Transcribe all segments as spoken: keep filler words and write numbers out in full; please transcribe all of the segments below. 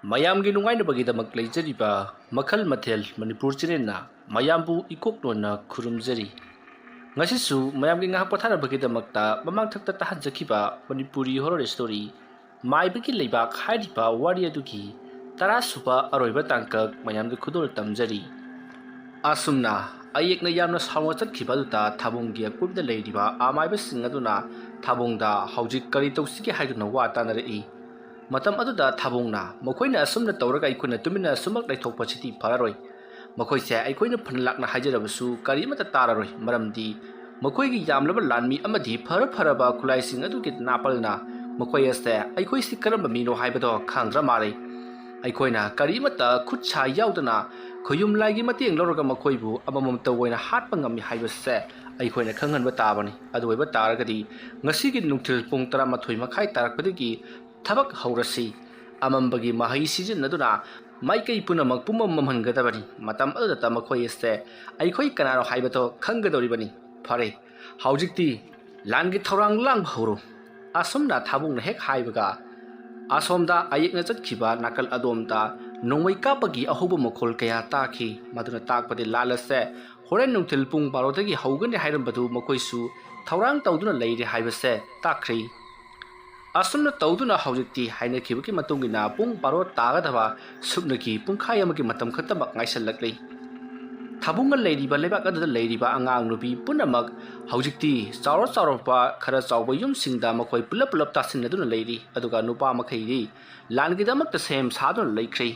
ꯃꯌꯥꯝꯒꯤ ꯅꯨꯡꯉꯥꯏꯅꯕꯒꯤꯗꯃꯛ ꯂꯩꯖꯔꯤꯕ ꯃꯈꯜ ꯃꯊꯦꯜ ꯃꯅꯤꯄꯨꯔ ꯆꯦꯅꯦꯜꯅ ꯃꯌꯥꯝꯕꯨ ꯏꯀꯣꯛ ꯅꯣꯟꯅ ꯈꯨꯔꯨꯝꯖꯔꯤ꯫ ꯉꯁꯤꯁꯨ ꯃꯌꯥꯝꯒꯤ ꯉꯥꯏꯍꯥꯛ ꯄꯣꯊꯥꯅꯕꯒꯤꯗꯃꯛꯇ ꯃꯃꯥꯡꯊꯛꯇ ꯇꯥꯍꯟꯖꯈꯤꯕ ꯃꯅꯤꯄꯨꯔꯤ ꯍꯣꯔꯔ ꯁ꯭ꯇꯣꯔꯤ ꯃꯥꯏꯕꯒꯤ ꯂꯩꯕꯥꯛ ꯍꯥꯏꯔꯤꯕ ꯋꯥꯔꯤ ꯑꯗꯨꯒꯤ ꯇꯔꯥꯁꯨꯕ ꯑꯔꯣꯏꯕ ꯇꯥꯡꯀꯛ ꯃꯌꯥꯝꯒꯤ ꯈꯨꯗꯣꯜ ꯇꯝꯖꯔꯤ꯫ ꯑꯁꯨꯝꯅ ꯑꯌꯦꯛꯅ ꯌꯥꯝꯅ ꯁꯥꯎꯅ ꯆꯠꯈꯤꯕ ꯑꯗꯨꯗ ꯊꯥꯕꯨꯡꯒꯤ ꯑꯀꯣꯏꯕꯗ ꯂꯩꯔꯤꯕ ꯑꯃꯥꯏꯕꯁꯤꯡ ꯑꯗꯨꯅ ꯊꯥꯕꯨꯡꯗ ꯍꯧꯖꯤꯛ ꯀꯔꯤ ꯇꯧꯁꯤꯒꯦ ꯍꯥꯏꯗꯨꯅ ꯋꯥ ꯇꯥꯅꯔꯛꯏ꯫ ꯃꯇꯝ ꯑꯗꯨꯗ ꯊꯥꯕꯨꯡꯅ ꯃꯈꯣꯏꯅ ꯑꯁꯨꯝꯅ ꯇꯧꯔꯒ ꯑꯩꯈꯣꯏꯅ ꯇꯨꯃꯤꯟꯅ ꯑꯁꯨꯃꯛ ꯂꯩꯊꯣꯛꯄꯁꯤꯗꯤ ꯐꯔꯔꯣꯏ꯫ ꯃꯈꯣꯏꯁꯦ ꯑꯩꯈꯣꯏꯅ ꯐꯅ ꯂꯥꯛꯅ ꯍꯥꯏꯖꯔꯕꯁꯨ ꯀꯔꯤꯃꯠꯇ ꯇꯥꯔꯔꯣꯏ, ꯃꯔꯝꯗꯤ ꯃꯈꯣꯏꯒꯤ ꯌꯥꯝꯂꯕ ꯂꯥꯟꯃꯤ ꯑꯃꯗꯤ ꯐꯔ ꯐꯔꯕ ꯈꯨꯠꯂꯥꯏꯁꯤꯡ ꯑꯗꯨꯒꯤ ꯅꯥꯄꯜꯅ ꯃꯈꯣꯏ ꯑꯁꯦ ꯑꯩꯈꯣꯏꯁꯤ ꯀꯔꯝꯕ ꯃꯤꯅꯣ ꯍꯥꯏꯕꯗꯣ ꯈꯪꯗ꯭ꯔ ꯃꯥꯜꯂꯦ꯫ ꯑꯩꯈꯣꯏꯅ ꯀꯔꯤꯃꯠꯇ ꯈꯨꯠ ꯁꯥ ꯌꯥꯎꯗꯅ ꯈꯨꯌꯨꯝ ꯂꯥꯏꯒꯤ ꯃꯇꯦꯡ ꯂꯧꯔꯒ ꯃꯈꯣꯏꯕꯨ ꯑꯃꯃꯝꯇ ꯑꯣꯏꯅ ꯍꯥꯠꯄ ꯉꯝꯃꯤ ꯍꯥꯏꯕꯁꯦ ꯑꯩꯈꯣꯏꯅ ꯈꯪꯍꯟꯕ ꯇꯥꯕꯅꯤ꯫ ꯑꯗꯨ ꯑꯣꯏꯕ ꯇꯥꯔꯒꯗꯤ ꯉꯁꯤꯒꯤ ꯅꯨꯡꯊꯤꯜ ꯄꯨꯡ ꯇꯔꯥꯃꯥꯊꯣꯏ ꯃꯈꯥꯏ ꯇꯥꯔꯛꯄꯗꯒꯤ ꯊꯕꯛ ꯍꯧꯔꯁꯤ꯫ ꯑꯃꯝꯕꯒꯤ ꯃꯍꯩ ꯁꯤꯖꯤꯟꯅꯗꯨꯅ ꯃꯥꯏꯀꯩ ꯄꯨꯝꯅꯃꯛ ꯄꯨꯝꯃꯝ ꯃꯝꯍꯟꯒꯗꯕꯅꯤ꯫ ꯃꯇꯝ ꯑꯗꯨꯗꯇ ꯃꯈꯣꯏ ꯑꯁꯦ ꯑꯩꯈꯣꯏ ꯀꯅꯥꯅꯣ ꯍꯥꯏꯕꯗꯣ ꯈꯪꯒꯗꯧꯔꯤꯕꯅꯤ꯫ ꯐꯔꯦ, ꯍꯧꯖꯤꯛꯇꯤ ꯂꯥꯟꯒꯤ ꯊꯧꯔꯥꯡ ꯂꯥꯡꯕ ꯍꯧꯔꯣ꯫ ꯑꯁꯨꯝꯅ ꯊꯥꯕꯨꯡꯅ ꯍꯦꯛ ꯍꯥꯏꯕꯒ ꯑꯁꯣꯝꯗ ꯑꯌꯦꯛꯅ ꯆꯠꯈꯤꯕ ꯅꯥꯀꯜ ꯑꯗꯣꯝꯗ ꯅꯣꯡꯃꯩ ꯀꯥꯞꯄꯒꯤ ꯑꯍꯧꯕ ꯃꯈꯣꯜ ꯀꯌꯥ ꯇꯥꯈꯤ꯫ ꯃꯗꯨꯅ ꯇꯥꯛꯄꯗꯤ ꯂꯥꯟ ꯑꯁꯦ ꯍꯣꯔꯦꯟ ꯅꯨꯡꯊꯤꯜ ꯄꯨꯡ ꯕꯥꯔꯣꯗꯒꯤ ꯍꯧꯒꯅꯤ ꯍꯥꯏꯔꯝꯕꯗꯨ ꯃꯈꯣꯏꯁꯨ ꯊꯧꯔꯥꯡ ꯇꯧꯗꯨꯅ ꯂꯩꯔꯦ ꯍꯥꯏꯕꯁꯦ ꯇꯥꯛꯈ꯭ꯔꯦ꯫ ꯑꯁꯨꯝꯅ ꯇꯧꯗꯨꯅ ꯍꯧꯖꯤꯛꯇꯤ ꯍꯥꯏꯅꯈꯤꯕꯒꯤ ꯃꯇꯨꯡ ꯏꯟꯅ ꯄꯨꯡ ꯕꯥꯔꯣ ꯇꯥꯒꯗꯕ ꯁꯨꯞꯅꯒꯤ ꯄꯨꯡꯈꯥꯏ ꯑꯃꯒꯤ ꯃꯇꯝ ꯈꯛꯇꯃꯛ ꯉꯥꯏꯁꯜꯂꯛꯂꯤ꯫ ꯊꯥꯕꯨꯡꯒ ꯂꯩꯔꯤꯕ ꯂꯩꯕꯥꯛ ꯑꯗꯨꯗ ꯂꯩꯔꯤꯕ ꯑꯉꯥꯡ ꯅꯨꯄꯤ ꯄꯨꯝꯅꯃꯛ ꯍꯧꯖꯤꯛꯇꯤ ꯆꯥꯎꯔ ꯆꯥꯎꯔꯕ ꯈꯔ ꯆꯥꯎꯕ ꯌꯨꯝꯁꯤꯡꯗ ꯃꯈꯣꯏ ꯄꯨꯂꯞ ꯄꯨꯂꯞ ꯇꯥꯁꯤꯟꯅꯗꯨꯅ ꯂꯩꯔꯤ꯫ ꯑꯗꯨꯒ ꯅꯨꯄꯥ ꯃꯈꯩꯗꯤ ꯂꯥꯟꯒꯤꯗꯃꯛꯇ ꯁꯦꯝ ꯁꯥꯗꯨꯅ ꯂꯩꯈ꯭ꯔꯦ꯫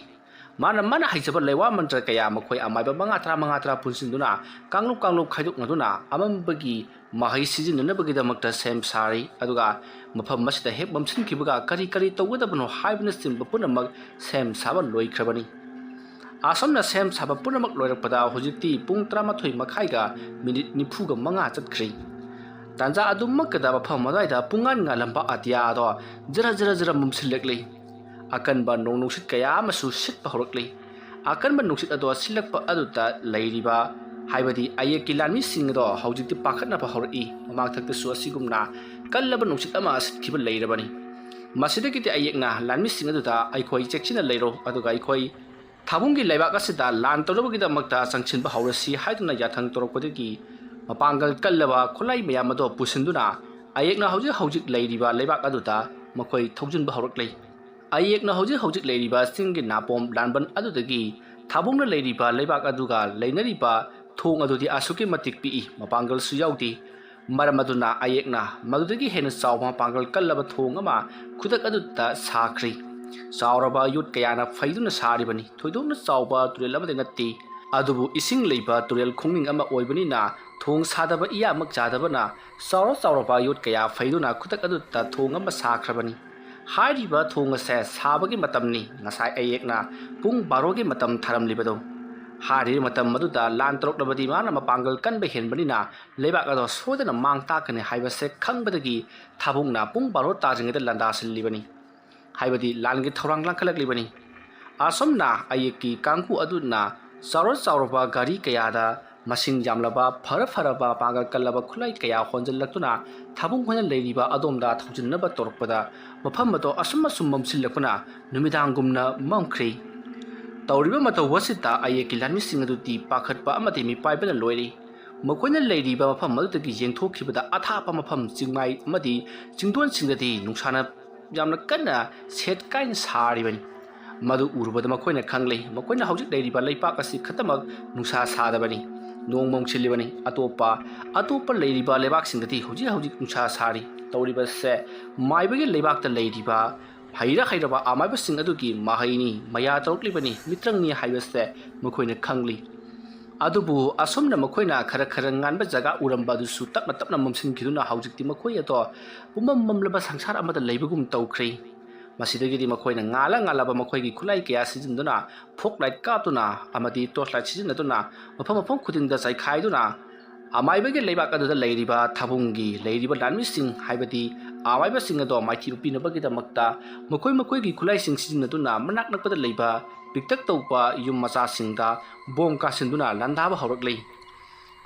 ꯃꯥꯅ ꯃꯥꯅ ꯍꯩꯖꯕ ꯂꯩꯋꯥ ꯃꯟꯇ꯭ꯔ ꯀꯌꯥ ꯃꯈꯣꯏ ꯑꯃꯥꯏꯕ ꯃꯉꯥ ꯇꯔꯥ ꯃꯉꯥ ꯇꯔꯥ ꯄꯨꯟꯁꯤꯟꯗꯨꯅ ꯀꯥꯡꯂꯨꯞ ꯀꯥꯡꯂꯨꯞ ꯈꯥꯏꯗꯣꯛꯅꯗꯨꯅ ꯑꯃꯝꯕꯒꯤ ꯃꯍꯩ ꯁꯤꯖꯤꯟꯅꯅꯕꯒꯤꯗꯃꯛꯇ ꯁꯦꯝ ꯁꯥꯔꯤ꯫ ꯑꯗꯨꯒ ꯃꯐꯝ ꯑꯁꯤꯗ ꯍꯦꯛ ꯃꯝꯁꯤꯟꯈꯤꯕꯒ ꯀꯔꯤ ꯀꯔꯤ ꯇꯧꯒꯗꯕꯅꯣ ꯍꯥꯏꯕꯅꯆꯤꯡꯕ ꯄꯨꯝꯅꯃꯛ ꯁꯦꯝ ꯁꯥꯕ ꯂꯣꯏꯈ꯭ꯔꯕꯅꯤ꯫ ꯑꯁꯨꯝꯅ ꯁꯦꯝ ꯁꯥꯕ ꯄꯨꯝꯅꯃꯛ ꯂꯣꯏꯔꯛꯄꯗ ꯍꯧꯖꯤꯛꯇꯤ ꯄꯨꯡ ꯇꯔꯥꯃꯥꯊꯣꯏ ꯃꯈꯥꯏꯒ ꯃꯤꯅꯤꯠ ꯅꯤꯐꯨꯒ ꯃꯉꯥ ꯆꯠꯈ꯭ꯔꯦ꯫ ꯇꯥꯟꯖꯥ ꯑꯗꯨꯃꯛꯇꯗ ꯃꯐꯝ ꯑꯗꯨꯋꯥꯏꯗ ꯄꯨꯡꯉꯥꯟ ꯉꯥꯜꯂꯝꯕ ꯑꯇꯤꯌꯥ ꯑꯗꯣ ꯖꯔ ꯖꯔ ꯖꯔ ꯃꯝꯁꯤꯜꯂꯛꯂꯤ꯫ ꯑꯀꯟꯕ ꯅꯣꯡ ꯅꯨꯡꯁꯤꯠ ꯀꯌꯥ ꯑꯃꯁꯨ ꯁꯤꯠꯄ ꯍꯧꯔꯛꯂꯤ꯫ ꯑꯀꯟꯕ ꯅꯨꯡꯁꯤꯠ ꯑꯗꯣ ꯁꯤꯜꯂꯛꯄ ꯑꯗꯨꯗ ꯂꯩꯔꯤꯕ, ꯍꯥꯏꯕꯗꯤ ꯑꯌꯦꯛꯀꯤ ꯂꯥꯟꯃꯤꯁꯤꯡ ꯑꯗꯣ ꯍꯧꯖꯤꯛꯇꯤ ꯄꯥꯈꯠꯅꯕ ꯍꯧꯔꯛꯏ꯫ ꯃꯃꯥꯡꯊꯛꯇꯁꯨ ꯑꯁꯤꯒꯨꯝꯅ ꯀꯜꯂꯕ ꯅꯨꯡꯁꯤꯠ ꯑꯃ ꯁꯤꯠꯈꯤꯕ ꯂꯩꯔꯕꯅꯤ꯫ ꯃꯁꯤꯗꯒꯤꯗꯤ ꯑꯌꯦꯛꯅ ꯂꯥꯟꯃꯤꯁꯤꯡ ꯑꯗꯨꯗ "ꯑꯩꯈꯣꯏ ꯆꯦꯛꯁꯤꯟꯅ ꯂꯩꯔꯣ, ꯑꯗꯨꯒ ꯑꯩꯈꯣꯏ ꯊꯥꯕꯨꯡꯒꯤ ꯂꯩꯕꯥꯛ ꯑꯁꯤꯗ ꯂꯥꯟ ꯇꯧꯅꯕꯒꯤꯗꯃꯛꯇ ꯆꯪꯁꯤꯟꯕ ꯍꯧꯔꯁꯤ" ꯍꯥꯏꯗꯨꯅ ꯌꯥꯊꯪ ꯇꯧꯔꯛꯄꯗꯒꯤ, ꯃꯄꯥꯡꯒꯜ ꯀꯜꯂꯕ ꯈꯨꯠꯂꯥꯏ ꯃꯌꯥꯝ ꯑꯗꯣ ꯄꯨꯁꯤꯟꯗꯨꯅ ꯑꯌꯦꯛꯅ ꯍꯧꯖꯤꯛ ꯍꯧꯖꯤꯛ ꯂꯩꯔꯤꯕ ꯂꯩꯕꯥꯛ ꯑꯗꯨꯗ ꯃꯈꯣꯏ ꯊꯧꯖꯤꯟꯕ ꯍꯧꯔꯛꯂꯤ꯫ ꯑꯌꯦꯛꯅ ꯍꯧꯖꯤꯛ ꯍꯧꯖꯤꯛ ꯂꯩꯔꯤꯕ ꯆꯤꯡꯒꯤ ꯅꯥꯄꯣꯝ ꯂꯥꯟꯕꯟ ꯑꯗꯨꯗꯒꯤ ꯊꯥꯕꯨꯡꯅ ꯂꯩꯔꯤꯕ ꯂꯩꯕꯥꯛ ꯑꯗꯨꯒ ꯂꯩꯅꯔꯤꯕ ꯊꯣꯡ ꯑꯗꯨꯗꯤ ꯑꯁꯨꯛꯀꯤ ꯃꯇꯤꯛ ꯄꯤꯛꯏ, ꯃꯄꯥꯡꯒꯜꯁꯨ ꯌꯥꯎꯗꯦ꯫ ꯃꯔꯝ ꯑꯗꯨꯅ ꯑꯌꯦꯛꯅ ꯃꯗꯨꯗꯒꯤ ꯍꯦꯟꯅ ꯆꯥꯎꯕ ꯃꯄꯥꯡꯒꯜ ꯀꯜꯂꯕ ꯊꯣꯡ ꯑꯃ ꯈꯨꯗꯛ ꯑꯗꯨꯗ ꯁꯥꯈ꯭ꯔꯦ꯫ ꯆꯥꯎꯔꯕ ꯌꯣꯠ ꯀꯌꯥꯅ ꯐꯩꯗꯨꯅ ꯁꯥꯔꯤꯕꯅꯤ꯫ ꯊꯣꯏꯗꯣꯛꯅ ꯆꯥꯎꯕ ꯇꯨꯔꯦꯜ ꯑꯃꯗꯤ ꯅꯠꯇꯦ, ꯑꯗꯨꯕꯨ ꯏꯁꯤꯡ ꯂꯩꯕ ꯇꯨꯔꯦꯜ ꯈꯣꯡꯅꯤꯡ ꯑꯃ ꯑꯣꯏꯕꯅꯤꯅ ꯊꯣꯡ ꯁꯥꯗꯕ ꯏꯌꯥꯃꯛ ꯌꯥꯗꯕꯅ ꯆꯥꯎꯔ ꯆꯥꯎꯔꯕ ꯌꯣꯠ ꯀꯌꯥ ꯐꯩꯗꯨꯅ ꯈꯨꯗꯛ ꯑꯗꯨꯗ ꯊꯣꯡ ꯑꯃ ꯁꯥꯈ꯭ꯔꯕꯅꯤ꯫ ꯍꯥꯏꯔꯤꯕ ꯊꯣꯡ ꯑꯁꯦ ꯁꯥꯕꯒꯤ ꯃꯇꯝꯅꯤ꯫ ꯉꯁꯥꯏ ꯑꯌꯦꯛꯅ ꯄꯨꯡ ꯕꯥꯔꯣꯒꯤ ꯃꯇꯝ ꯊꯥꯔꯝꯂꯤꯕꯗꯣ꯫ ꯍꯥꯏꯔꯤꯕ ꯃꯇꯝ ꯑꯗꯨꯗ ꯂꯥꯟ ꯇꯧꯔꯛꯂꯕꯗꯤ ꯃꯥꯅ ꯃꯄꯥꯡꯒꯜ ꯀꯟꯕ ꯍꯦꯟꯕꯅꯤꯅ ꯂꯩꯕꯥꯛ ꯑꯗꯣ ꯁꯣꯏꯗꯅ ꯃꯥꯡ ꯇꯥꯛꯀꯅꯤ ꯍꯥꯏꯕꯁꯦ ꯈꯪꯕꯗꯒꯤ ꯊꯥꯕꯨꯡꯅ ꯄꯨꯡ ꯕꯥꯔꯣ ꯇꯥꯗ꯭ꯔꯤꯉꯩꯗ ꯂꯥꯟꯗꯥꯁꯤꯜꯂꯤꯕꯅꯤ꯫ ꯍꯥꯏꯕꯗꯤ ꯂꯥꯟꯒꯤ ꯊꯧꯔꯥꯡ ꯂꯥꯡꯈꯠꯂꯛꯂꯤꯕꯅꯤ꯫ ꯑꯁꯨꯝꯅ ꯑꯌꯦꯛꯀꯤ ꯀꯥꯡꯕꯨ ꯑꯗꯨꯅ ꯆꯥꯎꯔ ꯆꯥꯎꯔꯕ ꯒꯥꯔꯤ ꯀꯌꯥꯗ ꯃꯁꯤꯡ ꯌꯥꯝꯂꯕ ꯐꯔ ꯐꯔꯕ ꯄꯥꯡꯒꯜ ꯀꯜꯂꯕ ꯈꯨꯠꯂꯥꯏ ꯀꯌꯥ ꯍꯣꯟꯖꯤꯜꯂꯛꯇꯨꯅ ꯊꯥꯕꯨꯡ ꯍꯣꯏꯅ ꯂꯩꯔꯤꯕ ꯑꯗꯣꯝꯗ ꯊꯧꯖꯤꯟꯅꯕ ꯇꯧꯔꯛꯄꯗ ꯃꯐꯝ ꯑꯗꯣ ꯑꯁꯨꯝ ꯑꯁꯨꯝ ꯃꯝꯁꯤꯜꯂꯛꯄꯅ ꯅꯨꯃꯤꯗꯥꯡꯒꯨꯝꯅ ꯃꯝꯈ꯭ꯔꯦ꯫ ꯇꯧꯔꯤꯕ ꯃꯇꯧ ꯑꯁꯤꯗ ꯑꯌꯦꯛꯀꯤ ꯂꯥꯟꯃꯤꯁꯤꯡ ꯑꯗꯨꯗꯤ ꯄꯥꯈꯠꯄ ꯑꯃꯗꯤ ꯃꯤꯄꯥꯏꯕꯅ ꯂꯣꯏꯔꯦ꯫ ꯃꯈꯣꯏꯅ ꯂꯩꯔꯤꯕ ꯃꯐꯝ ꯑꯗꯨꯗꯒꯤ ꯌꯦꯡꯊꯣꯛꯈꯤꯕꯗ ꯑꯊꯥꯞꯄ ꯃꯐꯝ ꯆꯤꯡꯃꯥꯏ ꯑꯃꯗꯤ ꯆꯤꯡꯗꯣꯟꯁꯤꯡꯗꯗꯤ ꯅꯨꯡꯁꯥꯅ ꯌꯥꯝꯅ ꯀꯟꯅ ꯁꯦꯠ ꯀꯥꯏꯅ ꯁꯥꯔꯤꯕꯅꯤ꯫ ꯃꯗꯨ ꯎꯔꯨꯕꯗ ꯃꯈꯣꯏꯅ ꯈꯪꯂꯦ, ꯃꯈꯣꯏꯅ ꯍꯧꯖꯤꯛ ꯂꯩꯔꯤꯕ ꯂꯩꯄꯥꯛ ꯑꯁꯤ ꯈꯛꯇꯃꯛ ꯅꯨꯡꯁꯥ ꯁꯥꯗꯕꯅꯤ, ꯅꯣꯡ ꯃꯣꯡꯁꯤꯜꯂꯤꯕꯅꯤ꯫ ꯑꯇꯣꯞꯄ ꯑꯇꯣꯞꯄ ꯂꯩꯔꯤꯕ ꯂꯩꯕꯥꯛꯁꯤꯡꯗꯗꯤ ꯍꯧꯖꯤꯛ ꯍꯧꯖꯤꯛ ꯅꯨꯡꯁꯥ ꯁꯥꯔꯤ꯫ ꯇꯧꯔꯤꯕꯁꯦ ꯃꯥꯏꯕꯒꯤ ꯂꯩꯕꯥꯛꯇ ꯂꯩꯔꯤꯕ ꯍꯩꯔ ꯍꯩꯔꯕ ꯑꯃꯥꯏꯕꯁꯤꯡ ꯑꯗꯨꯒꯤ ꯃꯍꯩꯅꯤ, ꯃꯌꯥ ꯇꯧꯔꯛꯂꯤꯕꯅꯤ, ꯃꯤꯇ꯭ꯔꯪꯅꯤ ꯍꯥꯏꯕꯁꯦ ꯃꯈꯣꯏꯅ ꯈꯪꯂꯤ꯫ ꯑꯗꯨꯕꯨ ꯑꯁꯨꯝꯅ ꯃꯈꯣꯏꯅ ꯈꯔ ꯈꯔ ꯉꯥꯟꯕ ꯖꯒꯥ ꯎꯔꯝꯕ ꯑꯗꯨꯁꯨ ꯇꯞꯅ ꯇꯞꯅ ꯃꯝꯁꯤꯟꯈꯤꯗꯨꯅ ꯍꯧꯖꯤꯛꯇꯤ ꯃꯈꯣꯏ ꯑꯗꯣ ꯄꯨꯝꯃꯝ ꯃꯝꯂꯕ ꯁꯪꯁꯥꯔ ꯑꯃꯗ ꯂꯩꯕꯒꯨꯝ ꯇꯧꯈ꯭ꯔꯦ꯫ ꯃꯁꯤꯗꯒꯤꯗꯤ ꯃꯈꯣꯏꯅ ꯉꯥꯜꯂ ꯉꯥꯜꯂꯕ ꯃꯈꯣꯏꯒꯤ ꯈꯨꯠꯂꯥꯏ ꯀꯌꯥ ꯁꯤꯖꯤꯟꯅꯗꯨꯅ, ꯐꯣꯛ ꯂꯥꯏꯠ ꯀꯥꯞꯇꯨꯅ ꯑꯃꯗꯤ ꯇꯣꯔꯆ ꯂꯥꯏꯠ ꯁꯤꯖꯤꯟꯅꯗꯨꯅ ꯃꯐꯝ ꯃꯐꯝ ꯈꯨꯗꯤꯡꯗ ꯆꯥꯏꯈꯥꯏꯗꯨꯅ ꯑꯃꯥꯏꯕꯒꯤ ꯂꯩꯕꯥꯛ ꯑꯗꯨꯗ ꯂꯩꯔꯤꯕ ꯊꯥꯕꯨꯡꯒꯤ ꯂꯩꯔꯤꯕ ꯂꯥꯟꯃꯤꯁꯤꯡ, ꯍꯥꯏꯕꯗꯤ ꯑꯃꯥꯏꯕꯁꯤꯡ ꯑꯗꯣ ꯃꯥꯏꯊꯤꯕ ꯄꯤꯅꯕꯒꯤꯗꯃꯛꯇ ꯃꯈꯣꯏ ꯃꯈꯣꯏꯒꯤ ꯈꯨꯠꯂꯥꯏꯁꯤꯡ ꯁꯤꯖꯤꯟꯅꯗꯨꯅ ꯃꯅꯥꯛ ꯅꯛꯄꯗ ꯂꯩꯕ ꯄꯤꯛꯇꯛ ꯇꯧꯕ ꯌꯨꯝ ꯃꯆꯥꯁꯤꯡꯗ ꯕꯣꯝ ꯀꯥꯁꯤꯟꯗꯨꯅ ꯂꯥꯟꯗꯥꯕ ꯍꯧꯔꯛꯂꯤ꯫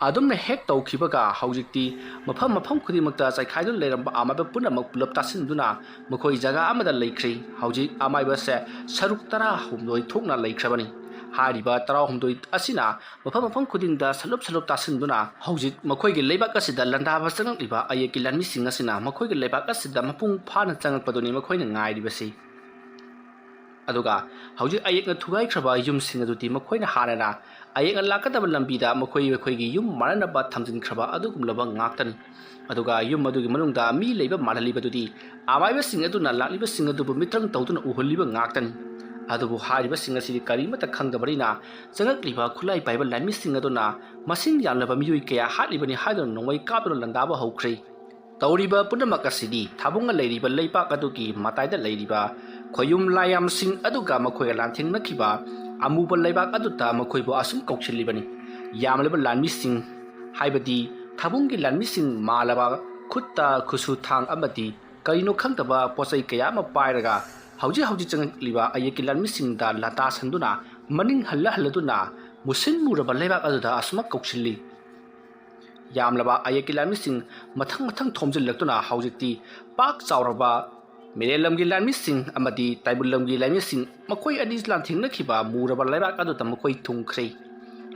ꯑꯗꯨꯝꯅ ꯍꯦꯛ ꯇꯧꯈꯤꯕꯒ ꯍꯧꯖꯤꯛꯇꯤ ꯃꯐꯝ ꯃꯐꯝ ꯈꯨꯗꯤꯡꯃꯛꯇ ꯆꯥꯏꯈꯥꯏꯗꯨꯅ ꯂꯩꯔꯝꯕ ꯑꯃꯥꯏꯕ ꯄꯨꯝꯅꯃꯛ ꯄꯨꯂꯞ ꯇꯥꯁꯤꯟꯗꯨꯅ ꯃꯈꯣꯏ ꯖꯒꯥ ꯑꯃꯗ ꯂꯩꯈ꯭ꯔꯦ꯫ ꯍꯧꯖꯤꯛ ꯑꯃꯥꯏꯕꯁꯦ ꯁꯔꯨꯛ ꯇꯔꯥꯍꯨꯝꯗꯣꯏ ꯊꯣꯛꯅ ꯂꯩꯈ꯭ꯔꯕꯅꯤ꯫ ꯍꯥꯏꯔꯤꯕ ꯇꯔꯥꯍꯨꯝꯗꯣꯏ ꯑꯁꯤꯅ ꯃꯐꯝ ꯃꯐꯝ ꯈꯨꯗꯤꯡꯗ ꯁꯂꯨꯞ ꯁꯂꯨꯞ ꯇꯥꯁꯤꯟꯗꯨꯅ ꯍꯧꯖꯤꯛ ꯃꯈꯣꯏꯒꯤ ꯂꯩꯕꯥꯛ ꯑꯁꯤꯗ ꯂꯥꯟꯗꯥꯕ ꯆꯪꯂꯛꯂꯤꯕ ꯑꯌꯦꯛꯀꯤ ꯂꯥꯟꯃꯤꯁꯤꯡ ꯑꯁꯤꯅ ꯃꯈꯣꯏꯒꯤ ꯂꯩꯕꯥꯛ ꯑꯁꯤꯗ ꯃꯄꯨꯡ ꯐꯥꯅ ꯆꯪꯂꯛꯄꯗꯨꯅꯤ ꯃꯈꯣꯏꯅ ꯉꯥꯏꯔꯤꯕꯁꯤ꯫ ꯑꯗꯨꯒ ꯍꯧꯖꯤꯛ ꯑꯌꯦꯛꯅ ꯊꯨꯒꯥꯏꯈ꯭ꯔꯕ ꯌꯨꯝꯁꯤꯡ ꯑꯗꯨꯗꯤ ꯃꯈꯣꯏꯅ ꯍꯥꯟꯅꯅ ꯑꯌꯦꯛꯅ ꯂꯥꯛꯀꯗꯕ ꯂꯝꯕꯤꯗ ꯃꯈꯣꯏ ꯃꯈꯣꯏꯒꯤ ꯌꯨꯝ ꯃꯥꯟꯅꯅꯕ ꯊꯝꯖꯤꯟꯈ꯭ꯔꯕ ꯑꯗꯨꯒꯨꯝꯂꯕ ꯉꯥꯛꯇꯅꯤ꯫ ꯑꯗꯨꯒ ꯌꯨꯝ ꯑꯗꯨꯒꯤ ꯃꯅꯨꯡꯗ ꯃꯤ ꯂꯩꯕ ꯃꯥꯜꯍꯜꯂꯤꯕꯗꯨꯗꯤ ꯑꯃꯥꯏꯕꯁꯤꯡ ꯑꯗꯨꯅ ꯂꯥꯛꯂꯤꯕꯁꯤꯡ ꯑꯗꯨꯕꯨ ꯃꯤꯇ꯭ꯔꯪ ꯇꯧꯗꯨꯅ ꯎꯍꯜꯂꯤꯕ ꯉꯥꯛꯇꯅꯤ꯫ ꯑꯗꯨꯕꯨ ꯍꯥꯏꯔꯤꯕꯁꯤꯡ ꯑꯁꯤꯗꯤ ꯀꯔꯤꯃꯠꯇ ꯈꯪꯗꯕꯅꯤꯅ ꯆꯪꯂꯛꯂꯤꯕ ꯈꯨꯠꯂꯥꯏ ꯄꯥꯏꯕ ꯂꯥꯟꯃꯤꯁꯤꯡ ꯑꯗꯨꯅ ꯃꯁꯤꯡ ꯌꯥꯝꯂꯕ ꯃꯤꯑꯣꯏ ꯀꯌꯥ ꯍꯥꯠꯂꯤꯕꯅꯤ ꯍꯥꯏꯗꯨꯅ ꯅꯣꯡꯃꯩ ꯀꯥꯞꯇꯨꯅ ꯂꯥꯟꯗꯥꯕ ꯍꯧꯈ꯭ꯔꯦ꯫ ꯇꯧꯔꯤꯕ ꯄꯨꯝꯅꯃꯛ ꯑꯁꯤꯗꯤ ꯊꯥꯕꯨꯡꯅ ꯂꯩꯔꯤꯕ ꯂꯩꯕꯥꯛ ꯑꯗꯨꯒꯤ ꯃꯇꯥꯏꯗ ꯂꯩꯔꯤꯕ ꯈꯣꯌꯨꯝ ꯂꯥꯏꯌꯥꯝꯁꯤꯡ ꯑꯗꯨꯒ ꯃꯈꯣꯏꯒ ꯂꯥꯟꯊꯦꯡꯅꯈꯤꯕ ꯑꯃꯨꯕ ꯂꯩꯕꯥꯛ ꯑꯗꯨꯗ ꯃꯈꯣꯏꯕꯨ ꯑꯁꯨꯝ ꯀꯧꯁꯤꯜꯂꯤꯕꯅꯤ꯫ ꯌꯥꯝꯂꯕ ꯂꯥꯟꯃꯤꯁꯤꯡ, ꯍꯥꯏꯕꯗꯤ ꯊꯥꯕꯨꯡꯒꯤ ꯂꯥꯟꯃꯤꯁꯤꯡ ꯃꯥꯜꯂꯕ ꯈꯨꯠꯇ ꯈꯨꯠꯁꯨ ꯊꯥꯡ ꯑꯃꯗꯤ ꯀꯔꯤꯅꯣ ꯈꯪꯗꯕ ꯄꯣꯠꯆꯩ ꯀꯌꯥ ꯑꯃ ꯄꯥꯏꯔꯒ ꯍꯧꯖꯤꯛ ꯍꯧꯖꯤꯛ ꯆꯪꯂꯛꯂꯤꯕ ꯑꯌꯦꯛꯀꯤ ꯂꯥꯟꯃꯤꯁꯤꯡꯗ ꯂꯥꯟꯗꯥꯁꯟꯗꯨꯅ ꯃꯅꯤꯡ ꯍꯜꯂ ꯍꯜꯂꯗꯨꯅ ꯃꯨꯁꯤꯟ ꯃꯨꯔꯕ ꯂꯩꯕꯥꯛ ꯑꯗꯨꯗ ꯑꯁꯨꯃꯛ ꯀꯧꯁꯤꯜꯂꯤ꯫ ꯌꯥꯝꯂꯕ ꯑꯌꯦꯛꯀꯤ ꯂꯥꯟꯃꯤꯁꯤꯡ ꯃꯊꯪ ꯃꯊꯪ ꯊꯣꯝꯖꯤꯜꯂꯛꯇꯨꯅ ꯍꯧꯖꯤꯛꯇꯤ ꯄꯥꯛ ꯆꯥꯎꯔꯕ ꯃꯦꯔꯦ ꯂꯝꯒꯤ ꯂꯥꯟꯃꯤꯁꯤꯡ ꯑꯃꯗꯤ ꯇꯥꯏꯕꯨꯜ ꯂꯝꯒꯤ ꯂꯥꯟꯃꯤꯁꯤꯡ ꯃꯈꯣꯏ ꯑꯅꯤ ꯂꯥꯟꯊꯦꯡꯅꯈꯤꯕ ꯃꯨꯔꯕ ꯂꯩꯕꯥꯛ ꯑꯗꯨꯗ ꯃꯈꯣꯏ ꯊꯨꯡꯈ꯭ꯔꯦ꯫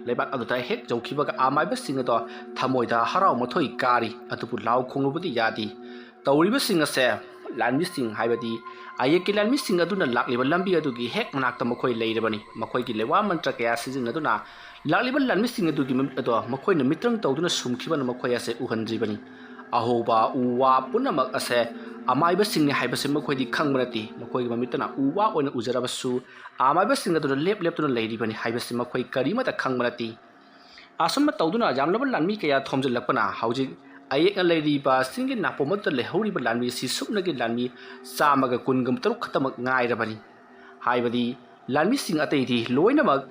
ꯂꯩꯕꯥꯛ ꯑꯗꯨꯗ ꯍꯦꯛ ꯌꯧꯈꯤꯕꯒ ꯑꯃꯥꯏꯕꯁꯤꯡ ꯑꯗꯣ ꯊꯃꯣꯏꯗ ꯍꯔꯥꯎ ꯃꯊꯣꯏ ꯀꯥꯔꯤ, ꯑꯗꯨꯕꯨ ꯂꯥꯎ ꯈꯣꯡꯂꯨꯕꯗꯤ ꯌꯥꯗꯦ꯫ ꯇꯧꯔꯤꯕꯁꯤꯡ ꯑꯁꯦ ꯂꯥꯟꯃꯤꯁꯤꯡ, ꯍꯥꯏꯕꯗꯤ ꯑꯌꯦꯛꯀꯤ ꯂꯥꯟꯃꯤꯁꯤꯡ ꯑꯗꯨꯅ ꯂꯥꯛꯂꯤꯕ ꯂꯝꯕꯤ ꯑꯗꯨꯒꯤ ꯍꯦꯛ ꯃꯅꯥꯛꯇ ꯃꯈꯣꯏ ꯂꯩꯔꯕꯅꯤ꯫ ꯃꯈꯣꯏꯒꯤ ꯂꯩꯋꯥ ꯃꯟꯇ꯭ꯔ ꯀꯌꯥ ꯁꯤꯖꯤꯟꯅꯗꯨꯅ ꯂꯥꯛꯂꯤꯕ ꯂꯥꯟꯃꯤꯁꯤꯡ ꯑꯗꯨꯒꯤ ꯃꯃꯤꯠ ꯑꯗꯣ ꯃꯈꯣꯏꯅ ꯃꯤꯇ꯭ꯔꯪ ꯇꯧꯗꯨꯅ ꯁꯨꯝꯈꯤꯕꯅ ꯃꯈꯣꯏ ꯑꯁꯦ ꯎꯍꯟꯗ꯭ꯔꯤꯕꯅꯤ꯫ ꯑꯍꯧꯕ ꯎ ꯋꯥ ꯄꯨꯝꯅꯃꯛ ꯑꯁꯦ ꯑꯃꯥꯏꯕꯁꯤꯡꯅꯤ ꯍꯥꯏꯕꯁꯤ ꯃꯈꯣꯏꯗꯤ ꯈꯪꯕ ꯅꯠꯇꯦ꯫ ꯃꯈꯣꯏꯒꯤ ꯃꯃꯤꯠꯇꯅ ꯎ ꯋꯥ ꯑꯣꯏꯅ ꯎꯖꯔꯕꯁꯨ ꯑꯃꯥꯏꯕꯁꯤꯡ ꯑꯗꯨꯅ ꯂꯦꯞ ꯂꯦꯞꯇꯨꯅ ꯂꯩꯔꯤꯕꯅꯤ ꯍꯥꯏꯕꯁꯤ ꯃꯈꯣꯏ ꯀꯔꯤꯃꯠꯇ ꯈꯪꯕ ꯅꯠꯇꯦ꯫ ꯑꯁꯨꯝꯅ ꯇꯧꯗꯨꯅ ꯌꯥꯝꯂꯕ ꯂꯥꯟꯃꯤ ꯀꯌꯥ ꯊꯣꯝꯖꯤꯜꯂꯛꯄꯅ ꯍꯧꯖꯤꯛ ꯑꯌꯦꯛꯅ ꯂꯩꯔꯤꯕ ꯆꯤꯡꯒꯤ ꯅꯥꯄꯣꯝ ꯑꯗꯨꯗ ꯂꯩꯍꯧꯔꯤꯕ ꯂꯥꯟꯃꯤ ꯑꯁꯤ ꯁꯨꯞꯅꯒꯤ ꯂꯥꯟꯃꯤ ꯆꯥꯝꯃꯒ ꯀꯨꯟꯒ ꯇꯔꯨꯛ ꯈꯛꯇꯃꯛ ꯉꯥꯏꯔꯕꯅꯤ꯫ ꯍꯥꯏꯕꯗꯤ ꯂꯥꯟꯃꯤꯁꯤꯡ ꯑꯇꯩꯗꯤ ꯂꯣꯏꯅꯃꯛ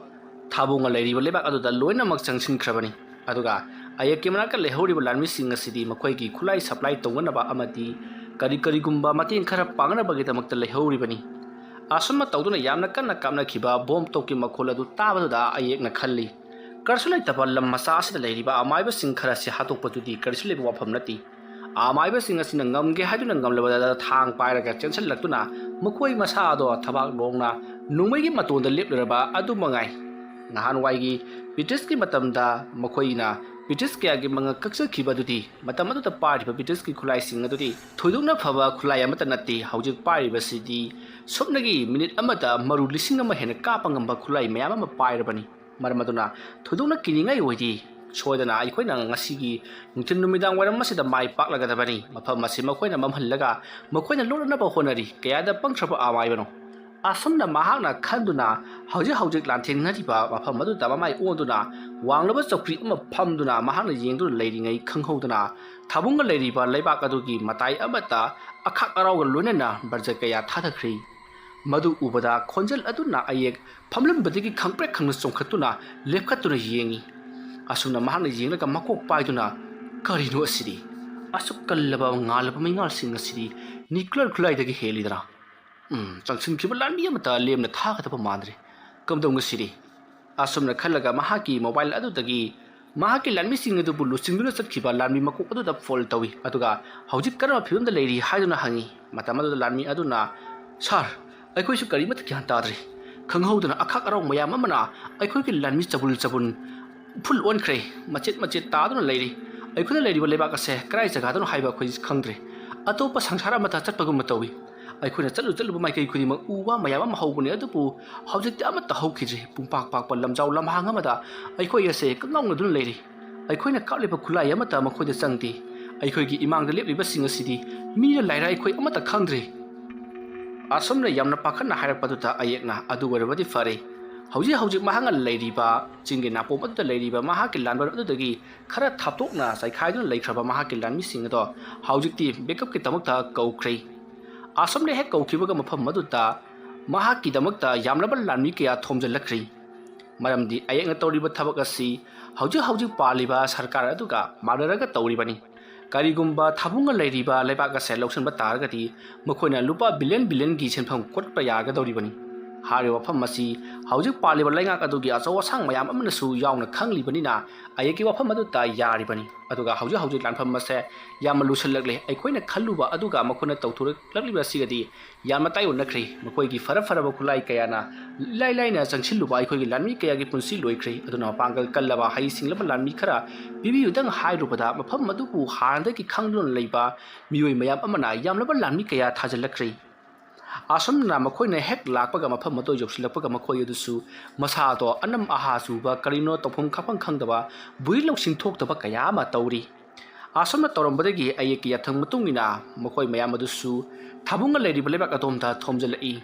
ꯊꯥꯕꯨꯡꯅ ꯂꯩꯔꯤꯕ ꯂꯩꯕꯥꯛ ꯑꯗꯨꯗ ꯂꯣꯏꯅꯃꯛ ꯆꯪꯁꯤꯟꯈ꯭ꯔꯕꯅꯤ꯫ ꯑꯗꯨꯒ ꯑꯌꯦꯛꯀꯤ ꯃꯅꯥꯛꯇ ꯂꯩꯍꯧꯔꯤꯕ ꯂꯥꯟꯃꯤꯁꯤꯡ ꯑꯁꯤꯗꯤ ꯃꯈꯣꯏꯒꯤ ꯈꯨꯠꯂꯥꯏ ꯁꯄ꯭ꯂꯥꯏ ꯇꯧꯅꯅꯕ ꯑꯃꯗꯤ ꯀꯔꯤ ꯀꯔꯤꯒꯨꯝꯕ ꯃꯇꯦꯡ ꯈꯔ ꯄꯥꯡꯅꯕꯒꯤꯗꯃꯛꯇ ꯂꯩꯍꯧꯔꯤꯕꯅꯤ꯫ ꯑꯁꯨꯝꯅ ꯇꯧꯗꯨꯅ ꯌꯥꯝꯅ ꯀꯟꯅ ꯀꯥꯞꯅꯈꯤꯕ ꯕꯣꯝ ꯇꯣꯞꯀꯤ ꯃꯈꯣꯜ ꯑꯗꯨ ꯇꯥꯕꯗꯨꯗ ꯑꯌꯦꯛꯅ ꯈꯜꯂꯤ, ꯀꯔꯤꯁꯨ ꯂꯩꯇꯕ ꯂꯝ ꯃꯆꯥ ꯑꯁꯤꯗ ꯂꯩꯔꯤꯕ ꯑꯃꯥꯏꯕꯁꯤꯡ ꯈꯔꯁꯤ ꯍꯥꯠꯇꯣꯛꯄꯗꯨꯗꯤ ꯀꯔꯤꯁꯨ ꯂꯩꯕ ꯋꯥꯐꯝ ꯅꯠꯇꯦ꯫ ꯑꯃꯥꯏꯕꯁꯤꯡ ꯑꯁꯤꯅ ꯉꯝꯒꯦ ꯍꯥꯏꯗꯨꯅ ꯉꯝꯂꯕꯗ ꯊꯥꯡ ꯄꯥꯏꯔꯒ ꯆꯦꯟꯁꯤꯜꯂꯛꯇꯨꯅ ꯃꯈꯣꯏ ꯃꯁꯥ ꯑꯗꯣ ꯊꯕꯥꯛ ꯂꯣꯡꯅ ꯅꯣꯡꯃꯩꯒꯤ ꯃꯇꯣꯟꯗ ꯂꯦꯞꯂꯨꯔꯕ ꯑꯗꯨ ꯃꯉꯥꯏ꯫ ꯅꯍꯥꯟꯋꯥꯏꯒꯤ ꯕ꯭ꯔꯤꯇꯤꯁꯀꯤ ꯃꯇꯝꯗ ꯃꯈꯣꯏꯅ ꯕ꯭ꯔꯤꯇꯤꯁ ꯀꯌꯥꯒꯤ ꯃꯉꯛ ꯀꯛꯆꯈꯤꯕ ꯑꯗꯨꯗꯤ ꯃꯇꯝ ꯑꯗꯨꯗ ꯄꯥꯏꯔꯤꯕ ꯕ꯭ꯔꯤꯇꯤꯁꯀꯤ ꯈꯨꯠꯂꯥꯏꯁꯤꯡ ꯑꯗꯨꯗꯤ ꯊꯣꯏꯗꯣꯛꯅ ꯐꯕ ꯈꯨꯠꯂꯥꯏ ꯑꯃꯠꯇ ꯅꯠꯇꯦ꯫ ꯍꯧꯖꯤꯛ ꯄꯥꯏꯔꯤꯕꯁꯤꯗꯤ ꯁꯨꯞꯅꯒꯤ ꯃꯤꯅꯤꯠ ꯑꯃꯗ ꯃꯔꯨ ꯂꯤꯁꯤꯡ ꯑꯃ ꯍꯦꯟꯅ ꯀꯥꯞꯄ ꯉꯝꯕ ꯈꯨꯠꯂꯥꯏ ꯃꯌꯥꯝ ꯑꯃ ꯄꯥꯏꯔꯕꯅꯤ꯫ ꯃꯔꯝ ꯑꯗꯨꯅ ꯊꯣꯏꯗꯣꯛꯅ ꯀꯤꯅꯤꯡꯉꯥꯏ ꯑꯣꯏꯗꯦ꯫ ꯁꯣꯏꯗꯅ ꯑꯩꯈꯣꯏꯅ ꯉꯁꯤꯒꯤ ꯅꯨꯡꯊꯤꯜ ꯅꯨꯃꯤꯗꯥꯡ ꯋꯥꯏꯔꯝ ꯑꯁꯤꯗ ꯃꯥꯏ ꯄꯥꯛꯂꯒꯗꯕꯅꯤ꯫ ꯃꯐꯝ ꯑꯁꯤ ꯃꯈꯣꯏꯅ ꯃꯝꯍꯜꯂꯒ ꯃꯈꯣꯏꯅ ꯂꯣꯠꯅꯅꯕ ꯍꯣꯠꯅꯔꯤ꯫ ꯀꯌꯥꯗ ꯄꯪꯈ꯭ꯔꯕ ꯑꯃꯥꯏꯕꯅꯣ! ꯑꯁꯨꯝꯅ ꯃꯍꯥꯛꯅ ꯈꯟꯗꯨꯅ ꯍꯧꯖꯤꯛ ꯍꯧꯖꯤꯛ ꯂꯥꯟꯊꯦꯡꯅꯔꯤꯕ ꯃꯐꯝ ꯑꯗꯨꯗ ꯃꯃꯥꯏ ꯑꯣꯟꯗꯨꯅ ꯋꯥꯡꯂꯕ ꯆꯧꯀ꯭ꯔꯤ ꯑꯃ ꯐꯝꯗꯨꯅ ꯃꯍꯥꯛꯅ ꯌꯦꯡꯗꯨꯅ ꯂꯩꯔꯤꯉꯩ ꯈꯪꯍꯧꯗꯅ ꯊꯥꯕꯨꯡꯒ ꯂꯩꯔꯤꯕ ꯂꯩꯕꯥꯛ ꯑꯗꯨꯒꯤ ꯃꯇꯥꯏ ꯑꯃꯠꯇ ꯑꯈꯥꯛ ꯑꯔꯥꯎꯒ ꯂꯣꯏꯅꯅ ꯕꯔꯖ ꯀꯌꯥ ꯊꯥꯊꯈ꯭ꯔꯤ꯫ ꯃꯗꯨ ꯎꯕꯗ ꯈꯣꯟꯖꯦꯜ ꯑꯗꯨꯅ ꯑꯌꯦꯛ ꯐꯝꯂꯝꯕꯗꯒꯤ ꯈꯪꯄ꯭ꯔꯦꯛ ꯈꯪꯅ ꯆꯣꯡꯈꯠꯇꯨꯅ ꯂꯦꯞꯈꯠꯇꯨꯅ ꯌꯦꯡꯉꯤ꯫ ꯑꯁꯨꯝꯅ ꯃꯍꯥꯛꯅ ꯌꯦꯡꯂꯒ ꯃꯀꯣꯛ ꯄꯥꯏꯗꯨꯅ, "ꯀꯔꯤꯅꯣ ꯑꯁꯤꯗꯤ? ꯑꯁꯨꯛ ꯀꯜꯂꯕ ꯉꯥꯜꯂꯕ ꯃꯩꯉꯥꯜꯁꯤꯡ ꯑꯁꯤꯗꯤ ꯅꯤꯀ꯭ꯂꯔ ꯈꯨꯠꯂꯥꯏꯗꯒꯤ ꯍꯦꯜꯂꯤꯗꯅ? ꯎꯝ, ꯆꯪꯁꯤꯟꯈꯤꯕ ꯂꯥꯟꯃꯤ ꯑꯃꯠꯇ ꯂꯦꯝꯅ ꯊꯥꯒꯗꯕ ꯃꯥꯟꯗ꯭ꯔꯦ꯫ ꯀꯝꯗꯧ ꯉꯁꯤꯗꯤ?" ꯑꯁꯨꯝꯅ ꯈꯜꯂꯒ ꯃꯍꯥꯛꯀꯤ ꯃꯣꯕꯥꯏꯜ ꯑꯗꯨꯗꯒꯤ ꯃꯍꯥꯛꯀꯤ ꯂꯥꯟꯃꯤꯁꯤꯡ ꯑꯗꯨꯕꯨ ꯂꯨꯆꯤꯡꯗꯨꯅ ꯆꯠꯈꯤꯕ ꯂꯥꯟꯃꯤ ꯃꯀꯣꯛ ꯑꯗꯨꯗ ꯐꯣꯟ ꯇꯧꯏ꯫ ꯑꯗꯨꯒ ꯍꯧꯖꯤꯛ ꯀꯔꯝꯕ ꯐꯤꯕꯝꯗ ꯂꯩꯔꯤ ꯍꯥꯏꯗꯨꯅ ꯍꯪꯉꯤ꯫ ꯃꯇꯝ ꯑꯗꯨꯗ ꯂꯥꯟꯃꯤ ꯑꯗꯨꯅ, "ꯁꯥꯔ, ꯑꯩꯈꯣꯏꯁꯨ ꯀꯔꯤꯃꯠꯇ ꯒ꯭ꯌꯥꯟ ꯇꯥꯗ꯭ꯔꯦ꯫ ꯈꯪꯍꯧꯗꯅ ꯑꯈꯥꯛ ꯑꯔꯥꯎ ꯃꯌꯥꯝ ꯑꯃꯅ ꯑꯩꯈꯣꯏꯒꯤ ꯂꯥꯟꯃꯤ ꯆꯕꯨꯟ ꯆꯕꯨꯟ ꯐꯨꯜ ꯑꯣꯟꯈ꯭ꯔꯦ꯫ ꯃꯆꯦꯠ ꯃꯆꯦꯠ ꯇꯥꯗꯨꯅ ꯂꯩꯔꯤ꯫ ꯑꯩꯈꯣꯏꯅ ꯂꯩꯔꯤꯕ ꯂꯩꯕꯥꯛ ꯑꯁꯦ ꯀꯗꯥꯏ ꯖꯒꯥꯗꯅꯣ ꯍꯥꯏꯕ ꯑꯩꯈꯣꯏ ꯈꯪꯗ꯭ꯔꯦ꯫ ꯑꯇꯣꯞꯄ ꯁꯪꯁꯥꯔ ꯑꯃꯗ ꯆꯠꯄꯒꯨꯝꯕ ꯇꯧꯏ꯫ ꯑꯩꯈꯣꯏꯅ ꯆꯠꯂꯨ ꯆꯠꯂꯨꯕ ꯃꯥꯏꯀꯩ ꯈꯨꯗꯤꯡꯃꯛ ꯎ ꯋꯥ ꯃꯌꯥꯝ ꯑꯃ ꯍꯧꯕꯅꯤ, ꯑꯗꯨꯕꯨ ꯍꯧꯖꯤꯛꯇꯤ ꯑꯃꯠꯇ ꯍꯧꯈꯤꯗ꯭ꯔꯦ꯫ ꯄꯨꯡꯄꯥꯛ ꯄꯥꯛꯄ ꯂꯝꯖꯥꯎ ꯂꯝꯍꯥꯡ ꯑꯃꯗ ꯑꯩꯈꯣꯏ ꯑꯁꯦ ꯀꯪꯉꯥꯎꯅꯗꯨꯅ ꯂꯩꯔꯤ꯫ ꯑꯩꯈꯣꯏꯅ ꯀꯥꯞꯂꯤꯕ ꯈꯨꯠꯂꯥꯏ ꯑꯃꯠꯇ ꯃꯈꯣꯏꯗ ꯆꯪꯗꯦ꯫ ꯑꯩꯈꯣꯏꯒꯤ ꯏꯃꯥꯡꯗ ꯂꯦꯞꯂꯤꯕꯁꯤꯡ ꯑꯁꯤꯗꯤ ꯃꯤꯔ ꯂꯥꯏꯔ ꯑꯩꯈꯣꯏ ꯑꯃꯠꯇ ꯈꯪꯗ꯭ꯔꯦ꯫" ꯑꯁꯨꯝꯅ ꯌꯥꯝꯅ ꯄꯥꯈꯠꯅ ꯍꯥꯏꯔꯛꯄꯗꯨꯗ ꯑꯌꯦꯛꯅ, "ꯑꯗꯨ ꯑꯣꯏꯔꯕꯗꯤ ꯐꯔꯦ꯫ ꯍꯧꯖꯤꯛ ꯍꯧꯖꯤꯛ ꯃꯍꯥꯛꯅ ꯂꯩꯔꯤꯕ ꯆꯤꯡꯒꯤ ꯅꯥꯄꯣꯝ ꯑꯗꯨꯗ ꯂꯩꯔꯤꯕ ꯃꯍꯥꯛꯀꯤ ꯂꯥꯟꯕꯟ ꯑꯗꯨꯗꯒꯤ ꯈꯔ ꯊꯥꯞꯇꯣꯛꯅ ꯆꯥꯏꯈꯥꯏꯗꯨꯅ ꯂꯩꯈ꯭ꯔꯕ ꯃꯍꯥꯛꯀꯤ ꯂꯥꯟꯃꯤꯁꯤꯡ ꯑꯗꯣ ꯍꯧꯖꯤꯛꯇꯤ ꯕꯦꯛꯀꯞꯀꯤꯗꯃꯛꯇ ꯀꯧꯈ꯭ꯔꯦ꯫" ꯑꯁꯨꯝꯅ ꯍꯦꯛ ꯀꯧꯈꯤꯕꯒ ꯃꯐꯝ ꯑꯗꯨꯗ ꯃꯍꯥꯛꯀꯤꯗꯃꯛꯇ ꯌꯥꯝꯂꯕ ꯂꯥꯟꯃꯤ ꯀꯌꯥ ꯊꯣꯝꯖꯤꯜꯂꯛꯈ꯭ꯔꯤ꯫ ꯃꯔꯝꯗꯤ ꯑꯌꯦꯛꯅ ꯇꯧꯔꯤꯕ ꯊꯕꯛ ꯑꯁꯤ ꯍꯧꯖꯤꯛ ꯍꯧꯖꯤꯛ ꯄꯥꯜꯂꯤꯕ ꯁꯔꯀꯥꯔ ꯑꯗꯨꯒ ꯃꯥꯟꯅꯔꯒ ꯇꯧꯔꯤꯕꯅꯤ꯫ ꯀꯔꯤꯒꯨꯝꯕ ꯊꯥꯕꯨꯡꯒ ꯂꯩꯔꯤꯕ ꯂꯩꯕꯥꯛ ꯑꯁꯦ ꯂꯧꯁꯤꯟꯕ ꯇꯥꯔꯒꯗꯤ ꯃꯈꯣꯏꯅ ꯂꯨꯄꯥ ꯕꯤꯂꯤꯌꯟ ꯕꯤꯂꯤꯌꯟꯒꯤ ꯁꯦꯟꯐꯝ ꯀꯣꯠꯄ ꯌꯥꯒꯗꯧꯔꯤꯕꯅꯤ꯫ ꯍꯥꯏꯔꯤꯕ ꯋꯥꯐꯝ ꯑꯁꯤ ꯍꯧꯖꯤꯛ ꯄꯥꯜꯂꯤꯕ ꯂꯩꯉꯥꯛ ꯑꯗꯨꯒꯤ ꯑꯆꯧ ꯑꯁꯥꯡ ꯃꯌꯥꯝ ꯑꯃꯅꯁꯨ ꯌꯥꯎꯅ ꯈꯪꯂꯤꯕꯅꯤꯅ ꯑꯌꯦꯛꯀꯤ ꯋꯥꯐꯝ ꯑꯗꯨ ꯇꯥꯏ ꯌꯥꯔꯤꯕꯅꯤ꯫ ꯑꯗꯨꯒ ꯍꯧꯖꯤꯛ ꯍꯧꯖꯤꯛ ꯂꯥꯟꯐꯝ ꯑꯁꯦ ꯌꯥꯝꯅ ꯂꯨꯁꯜꯂꯛꯂꯦ꯫ ꯑꯩꯈꯣꯏꯅ ꯈꯜꯂꯨꯕ ꯑꯗꯨꯒ ꯃꯈꯣꯏꯅ ꯇꯧꯊꯣꯔꯛꯂꯛꯂꯤꯕ ꯑꯁꯤꯒꯗꯤ ꯌꯥꯝꯅ ꯇꯥꯏꯑꯣꯟꯅꯈ꯭ꯔꯦ꯫ ꯃꯈꯣꯏꯒꯤ ꯐꯔ ꯐꯔꯕ ꯈꯨꯠꯂꯥꯏ ꯀꯌꯥꯅ ꯏꯂꯥꯏ ꯂꯥꯏꯅ ꯆꯪꯁꯤꯜꯂꯨꯕ ꯑꯩꯈꯣꯏꯒꯤ ꯂꯥꯟꯃꯤ ꯀꯌꯥꯒꯤ ꯄꯨꯟꯁꯤ ꯂꯣꯏꯈ꯭ꯔꯦ꯫ ꯑꯗꯨꯅ ꯃꯄꯥꯡꯒꯜ ꯀꯜꯂꯕ ꯍꯩ ꯁꯤꯡꯂꯕ ꯂꯥꯟꯃꯤ ꯈꯔ ꯄꯤꯕꯤꯌꯨꯗꯪ ꯍꯥꯏꯔꯨꯕꯗ ꯃꯐꯝ ꯑꯗꯨꯕꯨ ꯍꯥꯟꯅꯗꯒꯤ ꯈꯪꯗꯨꯅ ꯂꯩꯕ ꯃꯤꯑꯣꯏ ꯃꯌꯥꯝ ꯑꯃꯅ ꯌꯥꯝꯂꯕ ꯂꯥꯟꯃꯤ ꯀꯌꯥ ꯊꯥꯖꯤꯜꯂꯛꯈ꯭ꯔꯦ꯫ ꯑꯁꯨꯝꯅ ꯃꯈꯣꯏꯅ ꯍꯦꯛ ꯂꯥꯛꯄꯒ ꯃꯐꯝ ꯑꯗꯨ ꯌꯧꯁꯤꯜꯂꯛꯄꯒ ꯃꯈꯣꯏ ꯑꯗꯨꯁꯨ ꯃꯁꯥꯗꯣ ꯑꯅꯝ ꯑꯍꯥ ꯆꯨꯕ, ꯀꯔꯤꯅꯣ ꯇꯧꯐꯝ ꯈꯥꯐꯝ ꯈꯪꯗꯕ, ꯕꯨꯔꯤ ꯂꯧꯁꯤꯡ ꯊꯣꯛꯇꯕ ꯀꯌꯥ ꯑꯃ ꯇꯧꯔꯤ꯫ ꯑꯁꯨꯝꯅ ꯇꯧꯔꯝꯕꯗꯒꯤ ꯑꯌꯦꯛꯀꯤ ꯌꯥꯊꯪ ꯃꯇꯨꯡ ꯏꯟꯅ ꯃꯈꯣꯏ ꯃꯌꯥꯝ ꯑꯗꯨꯁꯨ ꯊꯥꯕꯨꯡꯒ ꯂꯩꯔꯤꯕ ꯂꯩꯕꯥꯛ ꯑꯗꯣꯝꯗ ꯊꯣꯝꯖꯤꯜꯂꯛꯏ꯫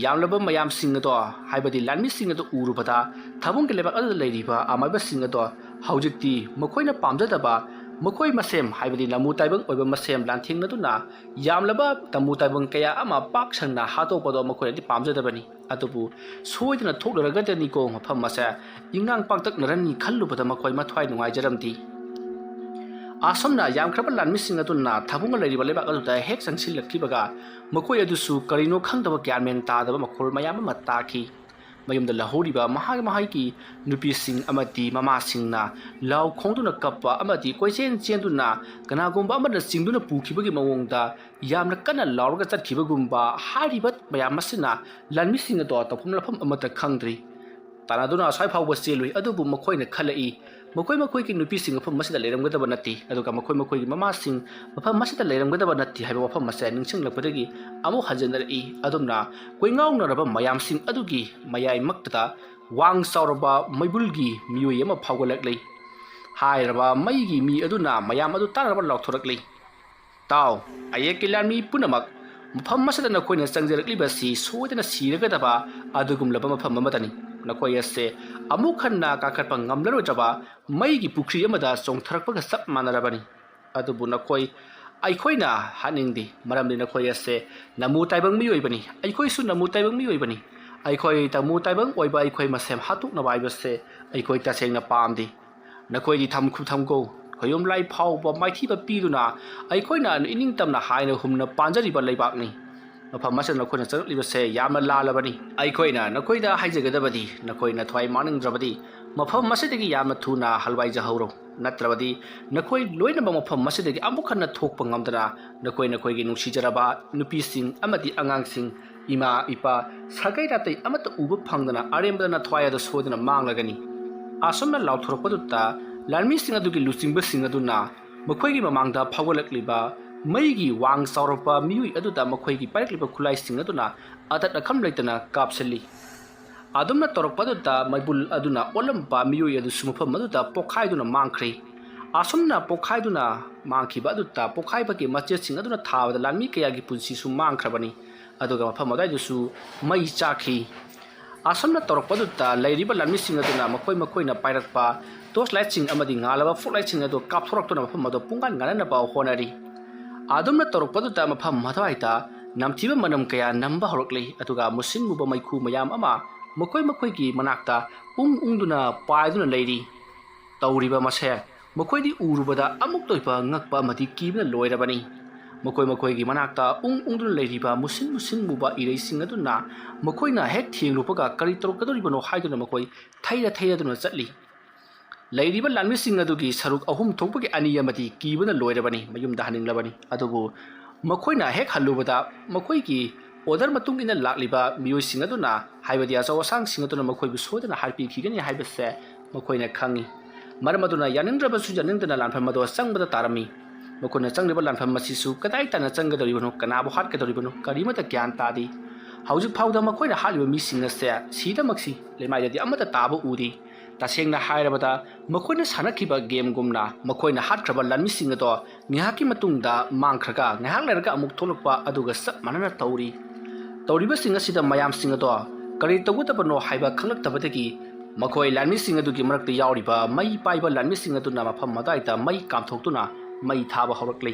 ꯌꯥꯝꯂꯕ ꯃꯌꯥꯝꯁꯤꯡ ꯑꯗꯣ, ꯍꯥꯏꯕꯗꯤ ꯂꯥꯟꯃꯤꯁꯤꯡ ꯑꯗꯨ ꯎꯔꯨꯕꯗ ꯊꯥꯕꯨꯡꯒꯤ ꯂꯩꯕꯥꯛ ꯑꯗꯨꯗ ꯂꯩꯔꯤꯕ ꯑꯃꯥꯏꯕꯁꯤꯡ ꯑꯗꯣ ꯍꯧꯖꯤꯛꯇꯤ ꯃꯈꯣꯏꯅ ꯄꯥꯝꯖꯗꯕ, ꯃꯈꯣꯏ ꯃꯁꯦꯝ, ꯍꯥꯏꯕꯗꯤ ꯅꯃꯨ ꯇꯥꯏꯕꯪ ꯑꯣꯏꯕ ꯃꯁꯦꯝ ꯂꯥꯟꯊꯦꯡꯅꯗꯨꯅ ꯌꯥꯝꯂꯕ ꯇꯃꯨ ꯇꯥꯏꯕꯪ ꯀꯌꯥ ꯑꯃ ꯄꯥꯛ ꯁꯟꯅ ꯍꯥꯠꯇꯣꯛꯄꯗꯣ ꯃꯈꯣꯏꯅꯗꯤ ꯄꯥꯝꯖꯗꯕꯅꯤ꯫ ꯑꯗꯨꯕꯨ ꯁꯣꯏꯗꯅ ꯊꯣꯛꯂꯔꯒꯗꯅꯤꯀꯣ ꯃꯐꯝ ꯑꯁꯦ ꯏꯪꯉꯥꯡ ꯄꯥꯡꯇꯛꯅꯔꯅꯤ ꯈꯜꯂꯨꯕꯗ ꯃꯈꯣꯏ ꯃꯊ꯭ꯋꯥꯏ ꯅꯨꯡꯉꯥꯏꯖꯔꯝꯗꯦ꯫ ꯑꯁꯨꯝꯅ ꯌꯥꯝꯈ꯭ꯔꯕ ꯂꯥꯟꯃꯤꯁꯤꯡ ꯑꯗꯨꯅ ꯊꯥꯕꯨꯡꯒ ꯂꯩꯔꯤꯕ ꯂꯩꯕꯥꯛ ꯑꯗꯨꯗ ꯍꯦꯛ ꯆꯪꯁꯤꯜꯂꯛꯈꯤꯕꯒ ꯃꯈꯣꯏ ꯑꯗꯨꯁꯨ ꯀꯔꯤꯅꯣ ꯈꯪꯗꯕ ꯒ꯭ꯌꯥꯟ ꯃꯦꯟ ꯇꯥꯗꯕ ꯃꯈꯣꯜ ꯃꯌꯥꯝ ꯑꯃ ꯇꯥꯈꯤ꯫ ꯃꯌꯨꯝꯗ ꯂꯧꯍꯧꯔꯤꯕ ꯃꯍꯥꯛ ꯃꯍꯥꯛꯀꯤ ꯅꯨꯄꯤꯁꯤꯡ ꯑꯃꯗꯤ ꯃꯃꯥꯁꯤꯡꯅ ꯂꯥꯎ ꯈꯣꯡꯗꯨꯅ ꯀꯞꯄ ꯑꯃꯗꯤ ꯀꯣꯏꯆꯦꯟ ꯆꯦꯟꯗꯨꯅ ꯀꯅꯥꯒꯨꯝꯕ ꯑꯃꯅ ꯆꯤꯡꯗꯨꯅ ꯄꯨꯈꯤꯕꯒꯤ ꯃꯑꯣꯡꯗ ꯌꯥꯝꯅ ꯀꯟꯅ ꯂꯥꯎꯔꯒ ꯆꯠꯈꯤꯕꯒꯨꯝꯕ ꯍꯥꯏꯔꯤꯕ ꯃꯌꯥꯝ ꯑꯁꯤꯅ ꯂꯥꯟꯃꯤꯁꯤꯡ ꯑꯗꯣ ꯇꯧꯐꯝ ꯂꯥꯛꯐꯝ ꯑꯃꯠꯇ ꯈꯪꯗ꯭ꯔꯤ꯫ ꯇꯥꯟꯅꯗꯨꯅ ꯑꯁ꯭ꯋꯥꯏ ꯐꯥꯎꯕ ꯆꯦꯜꯂꯨꯏ, ꯑꯗꯨꯕꯨ ꯃꯈꯣꯏꯅ ꯈꯜꯂꯛꯏ, ꯃꯈꯣꯏ ꯃꯈꯣꯏꯒꯤ ꯅꯨꯄꯤꯁꯤꯡ ꯃꯐꯝ ꯑꯁꯤꯗ ꯂꯩꯔꯝꯒꯗꯕ ꯅꯠꯇꯦ, ꯑꯗꯨꯒ ꯃꯈꯣꯏ ꯃꯈꯣꯏꯒꯤ ꯃꯃꯥꯁꯤꯡ ꯃꯐꯝ ꯑꯁꯤꯗ ꯂꯩꯔꯝꯒꯗꯕ ꯅꯠꯇꯦ ꯍꯥꯏꯕ ꯋꯥꯐꯝ ꯑꯁꯦ ꯅꯤꯡꯁꯤꯡꯂꯛꯄꯗꯒꯤ ꯑꯃꯨꯛ ꯍꯟꯖꯤꯟꯅꯔꯛꯏ꯫ ꯑꯗꯨꯝꯅ ꯀꯣꯏꯉꯥꯎꯅꯔꯕ ꯃꯌꯥꯝꯁꯤꯡ ꯑꯗꯨꯒꯤ ꯃꯌꯥꯏꯃꯛꯇꯗ ꯋꯥꯡ ꯆꯥꯎꯔꯕ ꯃꯩꯕꯨꯜꯒꯤ ꯃꯤꯑꯣꯏ ꯑꯃ ꯐꯥꯎꯒꯠꯂꯛꯂꯤ꯫ ꯍꯥꯏꯔꯕ ꯃꯩꯒꯤ ꯃꯤ ꯑꯗꯨꯅ ꯃꯌꯥꯝ ꯑꯗꯨ ꯇꯥꯅꯕ ꯂꯥꯎꯊꯣꯔꯛꯂꯤ, "ꯇꯥꯎ, ꯑꯌꯦꯛꯀꯤ ꯂꯥꯟꯃꯤ ꯄꯨꯝꯅꯃꯛ, ꯃꯐꯝ ꯑꯁꯤꯗ ꯅꯈꯣꯏꯅ ꯆꯪꯖꯔꯛꯂꯤꯕꯁꯤ ꯁꯣꯏꯗꯅ ꯁꯤꯔꯒꯗꯕ ꯑꯗꯨꯒꯨꯝꯂꯕ ꯃꯐꯝ ꯑꯃꯗꯅꯤ꯫ ꯅꯈꯣꯏ ꯑꯁꯦ ꯑꯃꯨꯛ ꯍꯟꯅ ꯀꯥꯈꯠꯄ ꯉꯝꯂꯔꯣꯏꯗ꯭ꯔꯕ ꯃꯩꯒꯤ ꯄꯨꯈ꯭ꯔꯤ ꯑꯃꯗ ꯆꯣꯡꯊꯔꯛꯄꯒ ꯆꯞ ꯃꯥꯟꯅꯔꯕꯅꯤ꯫ ꯑꯗꯨꯕꯨ ꯅꯈꯣꯏ, ꯑꯩꯈꯣꯏꯅ ꯍꯥꯠꯅꯤꯡꯗꯦ, ꯃꯔꯝꯗꯤ ꯅꯈꯣꯏ ꯑꯁꯦ ꯅꯃꯨ ꯇꯥꯏꯕꯪ ꯃꯤꯑꯣꯏꯕꯅꯤ, ꯑꯩꯈꯣꯏꯁꯨ ꯅꯃꯨ ꯇꯥꯏꯕꯪ ꯃꯤꯑꯣꯏꯕꯅꯤ꯫ ꯑꯩꯈꯣꯏ ꯇꯃꯨ ꯇꯥꯏꯕꯪ ꯑꯣꯏꯕ ꯑꯩꯈꯣꯏ ꯃꯁꯦꯝ ꯍꯥꯠꯇꯣꯛꯅꯕ ꯍꯥꯏꯕꯁꯦ ꯑꯩꯈꯣꯏ ꯇꯁꯦꯡꯅ ꯄꯥꯝꯗꯦ꯫ ꯅꯈꯣꯏꯗꯤ ꯊꯝꯈꯨ ꯊꯝꯈꯣ, ꯈꯣꯌꯨꯝ ꯂꯥꯏ ꯐꯥꯎꯕ ꯃꯥꯏꯊꯤꯕ ꯄꯤꯗꯨꯅ ꯑꯩꯈꯣꯏꯅ ꯏꯅꯤꯡꯇꯝꯅ ꯍꯥꯏꯅ ꯍꯨꯝꯅ ꯄꯥꯟꯖꯔꯤꯕ ꯂꯩꯕꯥꯛꯅꯤ꯫ ꯃꯐꯝ ꯑꯁꯤꯗ ꯅꯈꯣꯏꯅ ꯆꯪꯂꯛꯂꯤꯕꯁꯦ ꯌꯥꯝꯅ ꯂꯥꯜꯂꯕꯅꯤ꯫ ꯑꯩꯈꯣꯏꯅ ꯅꯈꯣꯏꯗ ꯍꯥꯏꯖꯒꯗꯕꯗꯤ, ꯅꯈꯣꯏꯅ ꯊꯋꯥꯏ ꯃꯥꯡꯅꯤꯡꯗ꯭ꯔꯕꯗꯤ ꯃꯐꯝ ꯑꯁꯤꯗꯒꯤ ꯌꯥꯝꯅ ꯊꯨꯅ ꯍꯜꯋꯥꯏꯖꯍꯧꯔꯣ, ꯅꯠꯇ꯭ꯔꯕꯗꯤ ꯅꯈꯣꯏ ꯂꯣꯏꯅꯃꯛ ꯃꯐꯝ ꯑꯁꯤꯗꯒꯤ ꯑꯃꯨꯛ ꯍꯟꯅ ꯊꯣꯛꯄ ꯉꯝꯗꯅ ꯅꯈꯣꯏ ꯅꯈꯣꯏꯒꯤ ꯅꯨꯡꯁꯤꯖꯔꯕ ꯅꯨꯄꯤꯁꯤꯡ ꯑꯃꯗꯤ ꯑꯉꯥꯡꯁꯤꯡ, ꯏꯃꯥ ꯏꯄꯥ, ꯁꯥꯒꯩ ꯅꯥꯇꯩ ꯑꯃꯠꯇ ꯎꯕ ꯐꯪꯗꯅ ꯑꯔꯦꯝꯕꯗ ꯅꯊ꯭ꯋꯥꯏ ꯑꯗꯨ ꯁꯣꯏꯗꯅ ꯃꯥꯡꯂꯒꯅꯤ꯫ ꯑꯁꯨꯝꯅ ꯂꯥꯎꯊꯣꯔꯛꯄꯗꯨꯗ ꯂꯥꯟꯃꯤꯁꯤꯡ ꯑꯗꯨꯒꯤ ꯂꯨꯆꯤꯡꯕꯁꯤꯡ ꯑꯗꯨꯅ ꯃꯈꯣꯏꯒꯤ ꯃꯃꯥꯡꯗ ꯐꯥꯎꯒꯠꯂꯛꯂꯤꯕ ꯃꯩꯒꯤ ꯋꯥꯡ ꯆꯥꯎꯔꯛꯄ ꯃꯤꯑꯣꯏ ꯑꯗꯨꯗ ꯃꯈꯣꯏꯒꯤ ꯄꯥꯏꯔꯛꯂꯤꯕ ꯈꯨꯠꯂꯥꯏꯁꯤꯡ ꯑꯗꯨꯅ ꯑꯇꯠ ꯑꯈꯝ ꯂꯩꯇꯅ ꯀꯥꯞꯁꯤꯜꯂꯤ꯫ ꯑꯗꯨꯝꯅ ꯇꯧꯔꯛꯄꯗꯨꯗ ꯃꯩꯕꯨꯜ ꯑꯗꯨꯅ ꯑꯣꯠꯂꯝꯕ ꯃꯤꯑꯣꯏ ꯑꯗꯨꯁꯨ ꯃꯐꯝ ꯑꯗꯨꯗ ꯄꯣꯛꯈꯥꯏꯗꯨꯅ ꯃꯥꯡꯈ꯭ꯔꯦ꯫ ꯑꯁꯨꯝꯅ ꯄꯣꯛꯈꯥꯏꯗꯨꯅ ꯃꯥꯡꯈꯤꯕ ꯑꯗꯨꯗ ꯄꯣꯛꯈꯥꯏꯕꯒꯤ ꯃꯆꯦꯠꯁꯤꯡ ꯑꯗꯨꯅ ꯊꯥꯕꯗ ꯂꯥꯟꯃꯤ ꯀꯌꯥꯒꯤ ꯄꯨꯟꯁꯤꯁꯨ ꯃꯥꯡꯈ꯭ꯔꯕꯅꯤ꯫ ꯑꯗꯨꯒ ꯃꯐꯝ ꯑꯗꯨꯋꯥꯏꯗꯨꯁꯨ ꯃꯩ ꯆꯥꯛꯈꯤ꯫ ꯑꯁꯨꯝꯅ ꯇꯧꯔꯛꯄꯗꯨꯗ ꯂꯩꯔꯤꯕ ꯂꯥꯟꯃꯤꯁꯤꯡ ꯑꯗꯨꯅ ꯃꯈꯣꯏ ꯃꯈꯣꯏꯅ ꯄꯥꯏꯔꯛꯄ ꯇꯣꯔꯆ ꯂꯥꯏꯠꯁꯤꯡ ꯑꯃꯗꯤ ꯉꯥꯜꯂꯕ ꯐ꯭ꯂꯨꯠ ꯂꯥꯏꯠꯁꯤꯡ ꯑꯗꯨ ꯀꯥꯞꯊꯣꯔꯛꯇꯨꯅ ꯃꯐꯝ ꯑꯗꯨ ꯄꯨꯡꯉꯥꯟ ꯉꯥꯟꯅꯅꯕ ꯍꯣꯠꯅꯔꯤ꯫ ꯑꯗꯨꯝꯅ ꯇꯧꯔꯛꯄꯗꯨꯗ ꯃꯐꯝ ꯑꯗꯨꯋꯥꯏꯗ ꯅꯝꯊꯤꯕ ꯃꯅꯝ ꯀꯌꯥ ꯅꯝꯕ ꯍꯧꯔꯛꯂꯤ, ꯑꯗꯨꯒ ꯃꯨꯁꯤꯟ ꯃꯨꯕ ꯃꯩꯈꯨ ꯃꯌꯥꯝ ꯑꯃ ꯃꯈꯣꯏ ꯃꯈꯣꯏꯒꯤ ꯃꯅꯥꯛꯇ ꯎꯪ ꯎꯪꯗꯨꯅ ꯄꯥꯏꯗꯨꯅ ꯂꯩꯔꯤ꯫ ꯇꯧꯔꯤꯕ ꯃꯁꯦ ꯃꯈꯣꯏꯗꯤ ꯎꯔꯨꯕꯗ ꯑꯃꯨꯛꯇ ꯑꯣꯏꯕ ꯉꯛꯄ ꯑꯃꯗꯤ ꯀꯤꯕꯅ ꯂꯣꯏꯔꯕꯅꯤ꯫ ꯃꯈꯣꯏ ꯃꯈꯣꯏꯒꯤ ꯃꯅꯥꯛꯇ ꯎꯪ ꯎꯪꯗꯨꯅ ꯂꯩꯔꯤꯕ ꯃꯨꯁꯤꯟ ꯃꯨꯁꯤꯟ ꯃꯨꯕ ꯏꯔꯩꯁꯤꯡ ꯑꯗꯨꯅ ꯃꯈꯣꯏꯅ ꯍꯦꯛ ꯊꯦꯡꯂꯨꯕꯒ ꯀꯔꯤ ꯇꯧꯔꯛꯀꯗꯧꯔꯤꯕꯅꯣ ꯍꯥꯏꯗꯨꯅ ꯃꯈꯣꯏ ꯊꯩꯔ ꯊꯩꯔꯗꯨꯅ ꯆꯠꯂꯤ꯫ ꯂꯩꯔꯤꯕ ꯂꯥꯟꯃꯤꯁꯤꯡ ꯑꯗꯨꯒꯤ ꯁꯔꯨꯛ ꯑꯍꯨꯝ ꯊꯣꯛꯄꯒꯤ ꯑꯅꯤ ꯑꯃꯗꯤ ꯀꯤꯕꯅ ꯂꯣꯏꯔꯕꯅꯤ, ꯃꯌꯨꯝꯗ ꯍꯟꯅꯤꯡꯂꯕꯅꯤ꯫ ꯑꯗꯨꯕꯨ ꯃꯈꯣꯏꯅ ꯍꯦꯛ ꯍꯜꯂꯨꯕꯗ ꯃꯈꯣꯏꯒꯤ ꯑꯣꯔꯗꯔ ꯃꯇꯨꯡ ꯏꯟꯅ ꯂꯥꯛꯂꯤꯕ ꯃꯤꯑꯣꯏꯁꯤꯡ ꯑꯗꯨꯅ, ꯍꯥꯏꯕꯗꯤ ꯑꯆꯧ ꯑꯁꯥꯡꯁꯤꯡ ꯑꯗꯨꯅ ꯃꯈꯣꯏꯕꯨ ꯁꯣꯏꯗꯅ ꯍꯥꯠꯄꯤꯈꯤꯒꯅꯤ ꯍꯥꯏꯕꯁꯦ ꯃꯈꯣꯏꯅ ꯈꯪꯏ꯫ ꯃꯔꯝ ꯑꯗꯨꯅ ꯌꯥꯅꯤꯡꯗ꯭ꯔꯕꯁꯨ ꯌꯥꯅꯤꯡꯗꯅ ꯂꯥꯟꯐꯝ ꯑꯗꯣ ꯆꯪꯕꯗ ꯇꯥꯔꯝꯃꯤ꯫ ꯃꯈꯣꯏꯅ ꯆꯪꯂꯤꯕ ꯂꯥꯟꯐꯝ ꯑꯁꯤꯁꯨ ꯀꯗꯥꯏ ꯇꯥꯟꯅ ꯆꯪꯒꯗꯧꯔꯤꯕꯅꯣ, ꯀꯅꯥꯕꯨ ꯍꯥꯠꯀꯗꯧꯔꯤꯕꯅꯣ, ꯀꯔꯤꯃꯠꯇ ꯒ꯭ꯌꯥꯟ ꯇꯥꯗꯦ꯫ ꯍꯧꯖꯤꯛ ꯐꯥꯎꯗ ꯃꯈꯣꯏꯅ ꯍꯥꯠꯂꯤꯕ ꯃꯤꯁꯤꯡ ꯑꯁꯦ ꯁꯤꯗꯃꯛꯁꯤ ꯂꯩꯃꯥꯏꯗꯗꯤ ꯑꯃꯠꯇ ꯇꯥꯕ ꯎꯗꯦ꯫ ꯇꯁꯦꯡꯅ ꯍꯥꯏꯔꯕꯗ ꯃꯈꯣꯏꯅ ꯁꯥꯟꯅꯈꯤꯕ ꯒꯦꯝꯒꯨꯝꯅ ꯃꯈꯣꯏꯅ ꯍꯥꯠꯈ꯭ꯔꯕ ꯂꯥꯟꯃꯤꯁꯤꯡ ꯑꯗꯣ ꯉꯥꯏꯍꯥꯛꯀꯤ ꯃꯇꯨꯡꯗ ꯃꯥꯡꯈ꯭ꯔꯒ ꯉꯥꯏꯍꯥꯛ ꯂꯩꯔꯒ ꯑꯃꯨꯛ ꯊꯣꯛꯂꯛꯄ ꯑꯗꯨꯒ ꯆꯞ ꯃꯥꯟꯅꯅ ꯇꯧꯔꯤ꯫ ꯇꯧꯔꯤꯕꯁꯤꯡ ꯑꯁꯤꯗ ꯃꯌꯥꯝꯁꯤꯡ ꯑꯗꯣ ꯀꯔꯤ ꯇꯧꯒꯗꯕꯅꯣ ꯍꯥꯏꯕ ꯈꯪꯂꯛꯇꯕꯗꯒꯤ ꯃꯈꯣꯏ ꯂꯥꯟꯃꯤꯁꯤꯡ ꯑꯗꯨꯒꯤ ꯃꯔꯛꯇ ꯌꯥꯎꯔꯤꯕ ꯃꯩ ꯄꯥꯏꯕ ꯂꯥꯟꯃꯤꯁꯤꯡ ꯑꯗꯨꯅ ꯃꯐꯝ ꯑꯗꯨꯋꯥꯏꯗ ꯃꯩ ꯀꯥꯝꯊꯣꯛꯇꯨꯅ ꯃꯩ ꯊꯥꯕ ꯍꯧꯔꯛꯂꯤ꯫